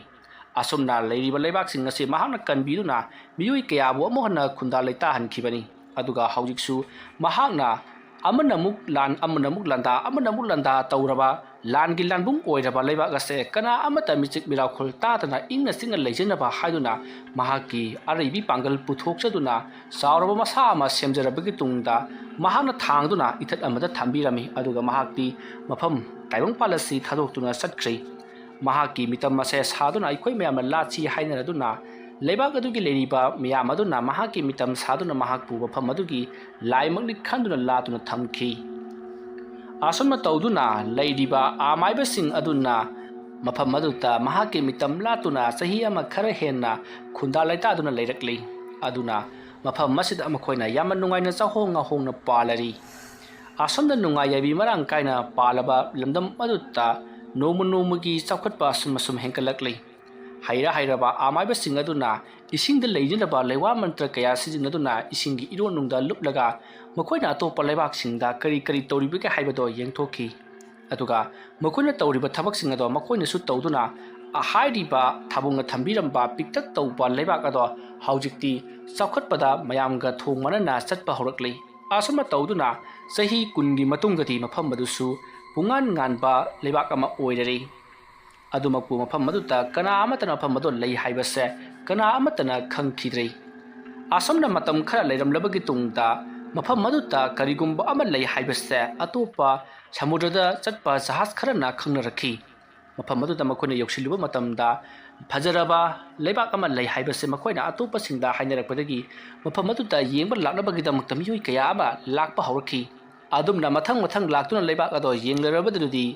ꯑꯁꯨꯝꯅ ꯂꯩꯔꯤꯕ ꯂꯩꯕꯥꯛꯁꯤꯡ ꯑꯁꯤ ꯃꯍꯥꯛꯅ ꯀꯟꯕꯤꯗꯨꯅ ꯃꯤꯑꯣꯏ ꯀꯌꯥꯕꯨ ꯑꯃꯨꯛ ꯍꯟꯅ ꯈꯨꯟꯗꯥ ꯂꯩꯇꯥꯍꯟꯈꯤꯕꯅꯤ꯫ ꯑꯗꯨꯒ ꯍꯧꯖꯤꯛꯁꯨ ꯃꯍꯥꯛꯅ ꯑꯃꯅ ꯑꯃꯨꯛ ꯂꯥꯟ, ꯑꯃꯅ ꯑꯃꯨꯛ ꯂꯥꯟꯗꯥ, ꯑꯃꯅ ꯑꯃꯨꯛ ꯂꯥꯟꯗꯥ ꯇꯧꯔꯕ ꯂꯥꯟꯒꯤ ꯂꯥꯟꯕꯨꯡ ꯑꯣꯏꯔꯕ ꯂꯩꯕꯥꯛ ꯑꯁꯦ ꯀꯅꯥ ꯑꯃꯠꯇ ꯃꯤꯆꯤꯛ ꯃꯤꯔꯥꯎꯈꯣꯜ ꯇꯥꯗꯅ ꯏꯪꯅ ꯆꯤꯛꯅ ꯂꯩꯖꯅꯕ ꯍꯥꯏꯗꯨꯅ ꯃꯍꯥꯛꯀꯤ ꯑꯔꯩꯕꯤ ꯄꯥꯡꯒꯜ ꯄꯨꯊꯣꯛꯆꯗꯨꯅ ꯆꯥꯎꯔꯕ ꯃꯁꯥ ꯑꯃ ꯁꯦꯝꯖꯔꯕꯒꯤ ꯇꯨꯡꯗ ꯃꯍꯥꯛꯅ ꯊꯥꯡꯗꯨꯅ ꯏꯊꯠ ꯑꯃꯗ ꯊꯝꯕꯤꯔꯝꯃꯤ꯫ ꯑꯗꯨꯒ ꯃꯍꯥꯛꯇꯤ ꯃꯐꯝ ꯇꯥꯏꯕꯪꯄꯥꯜ ꯑꯁꯤ ꯊꯥꯗꯣꯛꯇꯨꯅ ꯆꯠꯈ꯭ꯔꯤ꯫ ꯃꯍꯥꯛꯀꯤ ꯃꯤꯇꯝ ꯑꯁꯦ ꯁꯥꯗꯨꯅ ꯑꯩꯈꯣꯏ ꯃꯌꯥꯝꯅ ꯂꯥꯠꯁꯤ ꯍꯥꯏꯅꯔꯗꯨꯅ ꯂꯩꯕꯥꯛ ꯑꯗꯨꯒꯤ ꯂꯩꯔꯤꯕ ꯃꯤꯌꯥꯝ ꯑꯗꯨꯅ ꯃꯍꯥꯛꯀꯤ ꯃꯤꯇꯝ ꯁꯥꯗꯨꯅ ꯃꯍꯥꯛꯄꯨ ꯃꯐꯝ ꯑꯗꯨꯒꯤ ꯂꯥꯏꯃꯛꯅꯤ ꯈꯟꯗꯨꯅ ꯂꯥꯠꯇꯨꯅ ꯊꯝꯈꯤ꯫ ꯑꯁꯨꯝꯅ ꯇꯧꯗꯨꯅ ꯂꯩꯔꯤꯕ ꯑꯃꯥꯏꯕꯁꯤꯡ ꯑꯗꯨꯅ ꯃꯐꯝ ꯑꯗꯨꯗ ꯃꯍꯥꯛꯀꯤ ꯃꯤꯇꯝ ꯂꯥꯠꯇꯨꯅ ꯆꯍꯤ ꯑꯃ ꯈꯔ ꯍꯦꯟꯅ ꯈꯨꯟꯗꯥ ꯂꯩꯇꯥꯗꯨꯅ ꯂꯩꯔꯛꯂꯤ꯫ ꯑꯗꯨꯅ ꯃꯐꯝ ꯑꯁꯤꯗ ꯃꯈꯣꯏꯅ ꯌꯥꯝꯅ ꯅꯨꯡꯉꯥꯏꯅ ꯆꯥꯍꯣꯡ ꯉꯥꯍꯣꯡꯅ ꯄꯥꯜꯂꯔꯤ꯫ ꯑꯁꯨꯝꯅ ꯅꯨꯡꯉꯥꯏ ꯌꯥꯏꯕꯤ ꯃꯔꯥꯡ ꯀꯥꯏꯅ ꯄꯥꯜꯂꯕ ꯂꯝꯗꯝ ꯑꯗꯨꯗ ꯅꯣꯡꯃ ꯅꯣꯡꯃꯒꯤ ꯆꯥꯎꯈꯠꯄ ꯑꯁꯨꯝ ꯑꯁꯨꯝ ꯍꯦꯟꯒꯠꯂꯛꯂꯤ꯫ ꯍꯩꯔ ꯍꯩꯔꯕ ꯑꯃꯥꯏꯕꯁꯤꯡ ꯑꯗꯨꯅ ꯏꯁꯤꯡꯗ ꯂꯩꯅꯅꯕ ꯂꯩꯋꯥ ꯃꯟꯇ꯭ꯔ ꯀꯌꯥ ꯁꯤꯖꯤꯟꯅꯗꯨꯅ ꯏꯁꯤꯡꯒꯤ ꯏꯔꯣꯟꯅꯨꯡꯗ ꯂꯨꯞꯂꯒ ꯃꯈꯣꯏꯅ ꯑꯇꯣꯞꯄ ꯂꯩꯕꯥꯛꯁꯤꯡꯗ ꯀꯔꯤ ꯀꯔꯤ ꯇꯧꯔꯤꯕꯒꯦ ꯍꯥꯏꯕꯗꯣ ꯌꯦꯡꯊꯣꯛꯈꯤ꯫ ꯑꯗꯨꯒ ꯃꯈꯣꯏꯅ ꯇꯧꯔꯤꯕ ꯊꯕꯛꯁꯤꯡ ꯑꯗꯣ ꯃꯈꯣꯏꯅꯁꯨ ꯇꯧꯗꯨꯅ ꯍꯥꯏꯔꯤꯕ ꯊꯥꯕꯨꯡꯅ ꯊꯝꯕꯤꯔꯝꯕ ꯄꯤꯛꯇꯛ ꯇꯧꯕ ꯂꯩꯕꯥꯛ ꯑꯗꯣ ꯍꯧꯖꯤꯛꯇꯤ ꯆꯥꯎꯈꯠꯄꯗ ꯃꯌꯥꯝꯒ ꯊꯣꯡ ꯃꯥꯟꯅꯅ ꯆꯠꯄ ꯍꯧꯔꯛꯂꯤ꯫ ꯑꯁꯨꯝꯅ ꯇꯧꯗꯨꯅ ꯆꯍꯤ ꯀꯨꯟꯒꯤ ꯃꯇꯨꯡꯗꯗꯤ ꯃꯐꯝ ꯑꯗꯨꯁꯨ ꯄꯨꯡꯉꯥꯟ ꯉꯥꯟꯕ ꯂꯩꯕꯥꯛ ꯑꯃ ꯑꯣꯏꯔꯔꯤ꯫ ꯑꯗꯨꯃꯛꯄꯨ ꯃꯐꯝ ꯑꯗꯨꯗ ꯀꯅꯥ ꯑꯃꯠꯇꯅ ꯃꯐꯝ ꯑꯗꯨ ꯂꯩ ꯍꯥꯏꯕꯁꯦ ꯀꯅꯥ ꯑꯃꯠꯇꯅ ꯈꯪꯈꯤꯗ꯭ꯔꯤ꯫ ꯑꯁꯨꯝꯅ ꯃꯇꯝ ꯈꯔ ꯂꯩꯔꯝꯂꯕꯒꯤ ꯇꯨꯡꯗ ꯃꯐꯝ ꯑꯗꯨꯗ ꯀꯔꯤꯒꯨꯝꯕ ꯑꯃ ꯂꯩ ꯍꯥꯏꯕꯁꯦ ꯑꯇꯣꯞꯄ ꯁꯃꯨꯗ꯭ꯔꯗ ꯆꯠꯄ ꯖꯍꯥꯖ ꯈꯔꯅ ꯈꯪꯅꯔꯛꯈꯤ꯫ ꯃꯐꯝ ꯑꯗꯨꯗ ꯃꯈꯣꯏꯅ ꯌꯧꯁꯤꯜꯂꯨꯕ ꯃꯇꯝꯗ ꯐꯖꯔꯕ ꯂꯩꯕꯥꯛ ꯑꯃ ꯂꯩ ꯍꯥꯏꯕꯁꯦ ꯃꯈꯣꯏꯅ ꯑꯇꯣꯞꯄꯁꯤꯡꯗ ꯍꯥꯏꯅꯔꯛꯄꯗꯒꯤ ꯃꯐꯝ ꯑꯗꯨꯗ ꯌꯦꯡꯕ ꯂꯥꯛꯅꯕꯒꯤꯗꯃꯛꯇ ꯃꯤꯑꯣꯏ ꯀꯌꯥ ꯑꯃ ꯂꯥꯛꯄ ꯍꯧꯔꯛꯈꯤ꯫ ꯑꯗꯨꯝꯅ ꯃꯊꯪ ꯃꯊꯪ ꯂꯥꯛꯇꯨꯅ ꯂꯩꯕꯥꯛ ꯑꯗꯣ ꯌꯦꯡꯂꯔꯕꯗꯨꯗꯤ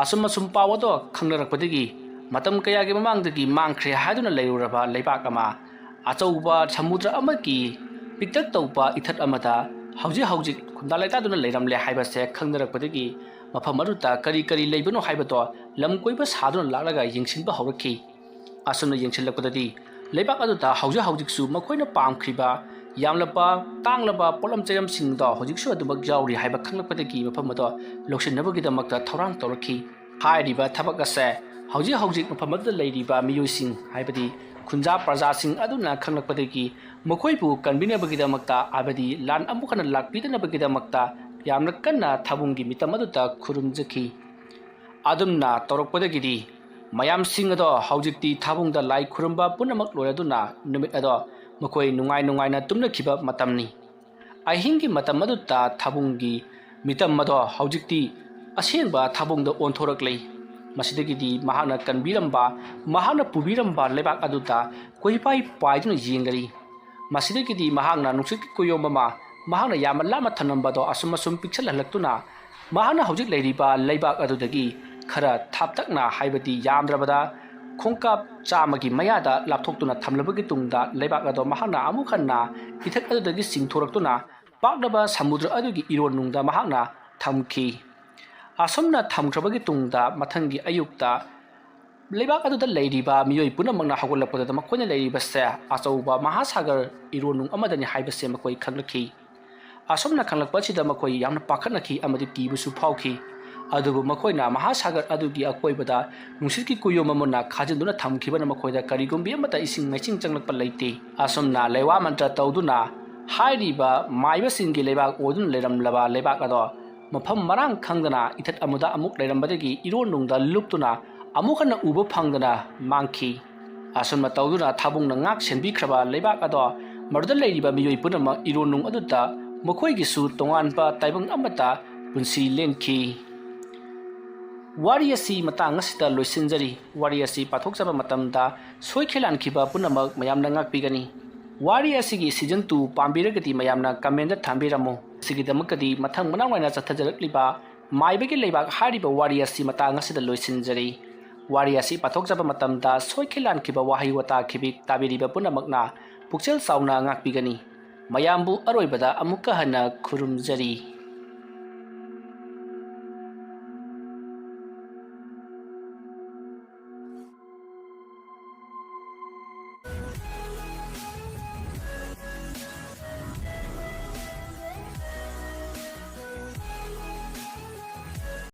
ꯑꯁꯨꯝ ꯑꯁꯨꯝ ꯄꯥꯎ ꯑꯗꯣ ꯈꯪꯅꯔꯛꯄꯗꯒꯤ ꯃꯇꯝ ꯀꯌꯥꯒꯤ ꯃꯃꯥꯡꯗꯒꯤ ꯃꯥꯡꯈ꯭ꯔꯦ ꯍꯥꯏꯗꯨꯅ ꯂꯩꯔꯨꯔꯕ ꯂꯩꯕꯥꯛ ꯑꯃ ꯑꯆꯧꯕ ꯁꯃꯨꯗ꯭ꯔ ꯑꯃꯒꯤ ꯄꯤꯛꯇꯛ ꯇꯧꯕ ꯏꯊꯠ ꯑꯃꯗ ꯍꯧꯖꯤꯛ ꯍꯧꯖꯤꯛ ꯈꯨꯟꯗꯥ ꯂꯩꯇꯥꯗꯨꯅ ꯂꯩꯔꯝꯂꯦ ꯍꯥꯏꯕꯁꯦ ꯈꯪꯅꯔꯛꯄꯗꯒꯤ ꯃꯐꯝ ꯑꯗꯨꯗ ꯀꯔꯤ ꯀꯔꯤ ꯂꯩꯕꯅꯣ ꯍꯥꯏꯕꯗꯣ ꯂꯝ ꯀꯣꯏꯕ ꯁꯥꯗꯨꯅ ꯂꯥꯛꯂꯒ ꯌꯦꯡꯁꯤꯟꯕ ꯍꯧꯔꯛꯈꯤ꯫ ꯑꯁꯨꯝꯅ ꯌꯦꯡꯁꯤꯜꯂꯛꯄꯗꯗꯤ ꯂꯩꯕꯥꯛ ꯑꯗꯨꯗ ꯍꯧꯖꯤꯛ ꯍꯧꯖꯤꯛꯁꯨ ꯃꯈꯣꯏꯅ ꯄꯥꯝꯈ꯭ꯔꯤꯕ ꯌꯥꯝꯂꯕ ꯇꯥꯡꯂꯕ ꯄꯣꯠꯂꯝ ꯆꯩꯔꯝꯁꯤꯡꯗꯣ ꯍꯧꯖꯤꯛꯁꯨ ꯑꯗꯨꯃꯛ ꯌꯥꯎꯔꯤ ꯍꯥꯏꯕ ꯈꯪꯂꯛꯄꯗꯒꯤ ꯃꯐꯝ ꯑꯗꯣ ꯂꯧꯁꯤꯟꯅꯕꯒꯤꯗꯃꯛꯇ ꯊꯧꯔꯥꯡ ꯇꯧꯔꯛꯈꯤ꯫ ꯍꯥꯏꯔꯤꯕ ꯊꯕꯛ ꯑꯁꯦ ꯍꯧꯖꯤꯛ ꯍꯧꯖꯤꯛ ꯃꯐꯝ ꯑꯗꯨꯗ ꯂꯩꯔꯤꯕ ꯃꯤꯑꯣꯏꯁꯤꯡ, ꯍꯥꯏꯕꯗꯤ ꯈꯨꯟꯖꯥ ꯄ꯭ꯔꯖꯥꯁꯤꯡ ꯑꯗꯨꯅ ꯈꯪꯂꯛꯄꯗꯒꯤ ꯃꯈꯣꯏꯕꯨ ꯀꯟꯕꯤꯅꯕꯒꯤꯗꯃꯛꯇ, ꯍꯥꯏꯕꯗꯤ ꯂꯥꯟ ꯑꯃꯨꯛ ꯍꯟꯅ ꯂꯥꯛꯄꯤꯗꯅꯕꯒꯤꯗꯃꯛꯇ ꯌꯥꯝꯅ ꯀꯟꯅ ꯊꯥꯕꯨꯡꯒꯤ ꯃꯤꯇꯝ ꯑꯗꯨꯗ ꯈꯨꯔꯨꯝꯖꯈꯤ꯫ ꯑꯗꯨꯝꯅ ꯇꯧꯔꯛꯄꯗꯒꯤꯗꯤ ꯃꯌꯥꯝꯁꯤꯡ ꯑꯗꯣ ꯍꯧꯖꯤꯛꯇꯤ ꯊꯥꯕꯨꯡꯗ ꯂꯥꯏ ꯈꯨꯔꯨꯝꯕ ꯄꯨꯝꯅꯃꯛ ꯂꯣꯏꯔꯗꯨꯅ ꯅꯨꯃꯤꯠ ꯑꯗꯣ ꯃꯈꯣꯏ ꯅꯨꯡꯉꯥꯏ ꯅꯨꯡꯉꯥꯏꯅ ꯇꯨꯝꯅꯈꯤꯕ ꯃꯇꯝꯅꯤ꯫ ꯑꯍꯤꯡꯒꯤ ꯃꯇꯝ ꯑꯗꯨꯗ ꯊꯥꯕꯨꯡꯒꯤ ꯃꯤꯇꯝ ꯑꯗꯣ ꯍꯧꯖꯤꯛꯇꯤ ꯑꯁꯦꯡꯕ ꯊꯥꯕꯨꯡꯗ ꯑꯣꯟꯊꯣꯔꯛꯂꯦ꯫ ꯃꯁꯤꯗꯒꯤꯗꯤ ꯃꯍꯥꯛꯅ ꯀꯟꯕꯤꯔꯝꯕ, ꯃꯍꯥꯛꯅ ꯄꯨꯕꯤꯔꯝꯕ ꯂꯩꯕꯥꯛ ꯑꯗꯨꯗ ꯀꯣꯏꯄꯥꯏ ꯄꯥꯏꯗꯨꯅ ꯌꯦꯡꯂꯔꯤ꯫ ꯃꯁꯤꯗꯒꯤꯗꯤ ꯃꯍꯥꯛꯅ ꯅꯨꯡꯁꯤꯠꯀꯤ ꯀꯨꯌꯣꯝ ꯑꯃ ꯃꯍꯥꯛꯅ ꯌꯥꯝꯅ ꯂꯥꯞꯅ ꯊꯝꯂꯝꯕꯗꯣ ꯑꯁꯨꯝ ꯑꯁꯨꯝ ꯄꯤꯛꯁꯜꯍꯜꯂꯛꯇꯨꯅ ꯃꯍꯥꯛꯅ ꯍꯧꯖꯤꯛ ꯂꯩꯔꯤꯕ ꯂꯩꯕꯥꯛ ꯑꯗꯨꯗꯒꯤ ꯈꯔ ꯊꯥꯞꯇꯛꯅ, ꯍꯥꯏꯕꯗꯤ ꯌꯥꯝꯗ꯭ꯔꯕꯗ ꯈꯣꯡꯀꯥꯞ ꯆꯥꯝꯃꯒꯤ ꯃꯌꯥꯗ ꯂꯥꯞꯊꯣꯛꯇꯨꯅ ꯊꯝꯂꯕꯒꯤ ꯇꯨꯡꯗ ꯂꯩꯕꯥꯛ ꯑꯗꯣ ꯃꯍꯥꯛꯅ ꯑꯃꯨꯛ ꯍꯟꯅ ꯏꯊꯠ ꯑꯗꯨꯗꯒꯤ ꯆꯤꯡꯊꯣꯔꯛꯇꯨꯅ ꯄꯥꯛꯂꯕ ꯁꯃꯨꯗ꯭ꯔ ꯑꯗꯨꯒꯤ ꯏꯔꯣꯟꯅꯨꯡꯗ ꯃꯍꯥꯛꯅ ꯊꯝꯈꯤ꯫ ꯑꯁꯨꯝꯅ ꯊꯝꯈ꯭ꯔꯕꯒꯤ ꯇꯨꯡꯗ ꯃꯊꯪꯒꯤ ꯑꯌꯨꯛꯇ ꯂꯩꯕꯥꯛ ꯑꯗꯨꯗ ꯂꯩꯔꯤꯕ ꯃꯤꯑꯣꯏ ꯄꯨꯝꯅꯃꯛꯅ ꯍꯧꯒꯠꯂꯛꯄꯗꯨꯗ ꯃꯈꯣꯏꯅ ꯂꯩꯔꯤꯕꯁꯦ ꯑꯆꯧꯕ ꯃꯍꯥꯁꯥꯒꯔ ꯏꯔꯣꯟꯅꯨꯡ ꯑꯃꯗꯅꯤ ꯍꯥꯏꯕꯁꯦ ꯃꯈꯣꯏ ꯈꯪꯂꯛꯈꯤ꯫ ꯑꯁꯨꯝꯅ ꯈꯪꯂꯛꯄ ꯑꯁꯤꯗ ꯃꯈꯣꯏ ꯌꯥꯝꯅ ꯄꯥꯈꯠꯅꯈꯤ ꯑꯃꯗꯤ ꯀꯤꯕꯁꯨ ꯐꯥꯎꯈꯤ꯫ ꯑꯗꯨꯕꯨ ꯃꯈꯣꯏꯅ ꯃꯍꯥꯁꯥꯒꯔ ꯑꯗꯨꯒꯤ ꯑꯀꯣꯏꯕꯗ ꯅꯨꯡꯁꯤꯠꯀꯤ ꯀꯨꯌꯣꯝ ꯑꯃꯅ ꯈꯥꯖꯤꯟꯗꯨꯅ ꯊꯝꯈꯤꯕꯅ ꯃꯈꯣꯏꯗ ꯀꯔꯤꯒꯨꯝꯕꯤ ꯑꯃꯠꯇ ꯏꯁꯤꯡ ꯃꯥꯏꯁꯤꯡ ꯆꯪꯂꯛꯄ ꯂꯩꯇꯦ꯫ ꯑꯁꯨꯝꯅ ꯂꯩꯋꯥ ꯃꯟꯇ꯭ꯔ ꯇꯧꯗꯨꯅ ꯍꯥꯏꯔꯤꯕ ꯃꯥꯏꯕꯁꯤꯡꯒꯤ ꯂꯩꯕꯥꯛ ꯑꯣꯏꯗꯨꯅ ꯂꯩꯔꯝꯂꯕ ꯂꯩꯕꯥꯛ ꯑꯗꯣ ꯃꯐꯝ ꯃꯔꯥꯡ ꯈꯪꯗꯅ ꯏꯊꯠ ꯑꯃꯗ ꯑꯃꯨꯛ ꯂꯩꯔꯝꯕꯗꯒꯤ ꯏꯔꯣꯟꯅꯨꯡꯗ ꯂꯨꯞꯇꯨꯅ ꯑꯃꯨꯛ ꯍꯟꯅ ꯎꯕ ꯐꯪꯗꯅ ꯃꯥꯡꯈꯤ꯫ ꯑꯁꯨꯝꯅ ꯇꯧꯗꯨꯅ ꯊꯥꯕꯨꯡꯅ ꯉꯥꯛ ꯁꯦꯟꯕꯤꯈ꯭ꯔꯕ ꯂꯩꯕꯥꯛ ꯑꯗꯣ ꯃꯗꯨꯗ ꯂꯩꯔꯤꯕ ꯃꯤꯑꯣꯏ ꯄꯨꯝꯅꯃꯛ ꯏꯔꯣꯟꯅꯨꯡ ꯑꯗꯨꯗ ꯃꯈꯣꯏꯒꯤꯁꯨ ꯇꯣꯉꯥꯟꯕ ꯇꯥꯏꯕꯪ ꯑꯃꯠꯇ ꯄꯨꯟꯁꯤ ꯂꯦꯟꯈꯤ꯫ ꯋꯥꯔꯤ ꯑꯁꯤ ꯃꯇꯥꯡ ꯑꯁꯤꯗ ꯂꯣꯏꯁꯤꯟꯖꯔꯤ꯫ ꯋꯥꯔꯤ ꯑꯁꯤ ꯄꯥꯊꯣꯛꯆꯕ ꯃꯇꯝꯗ ꯁꯣꯏꯈꯤꯂꯥꯟꯈꯤꯕ ꯄꯨꯝꯅꯃꯛ ꯃꯌꯥꯝꯅ ꯉꯥꯛꯄꯤꯒꯅꯤ꯫ ꯋꯥꯔꯤ ꯑꯁꯤꯒꯤ season two ꯄꯥꯝꯕꯤꯔꯒꯗꯤ ꯃꯌꯥꯝꯅ comment ꯊꯝꯕꯤꯔꯝꯃꯨ꯫ ꯑꯁꯤꯒꯤꯗꯃꯛꯇꯗꯤ ꯃꯊꯪ ꯃꯅꯥꯎ ꯅꯥꯏꯅ ꯆꯠꯊꯖꯔꯛꯂꯤꯕ ꯃꯥꯏꯕꯒꯤ ꯂꯩꯕꯥꯛ ꯍꯥꯏꯔꯤꯕ ꯋꯥꯔꯤ ꯑꯁꯤ ꯃꯇꯥꯡ ꯑꯁꯤꯗ ꯂꯣꯏꯁꯤꯟꯖꯔꯤ꯫ ꯋꯥꯔꯤ ꯑꯁꯤ ꯄꯥꯊꯣꯛꯆꯕ ꯃꯇꯝꯗ ꯁꯣꯏꯈꯤꯂꯥꯟꯈꯤꯕ ꯋꯥꯍꯩ ꯋꯥꯇꯥ ꯈꯤꯕꯤꯛ ꯇꯥꯕꯤꯔꯤꯕ ꯄꯨꯝꯅꯃꯛꯅ ꯄꯨꯛꯆꯦꯜ ꯆꯥꯎꯅ ꯉꯥꯛꯄꯤꯒꯅꯤ꯫ ꯃꯌꯥꯝꯕꯨ ꯑꯔꯣꯏꯕꯗ ꯑꯃꯨꯛꯀ ꯍꯟꯅ ꯈꯨꯔꯨꯝꯖꯔꯤ꯫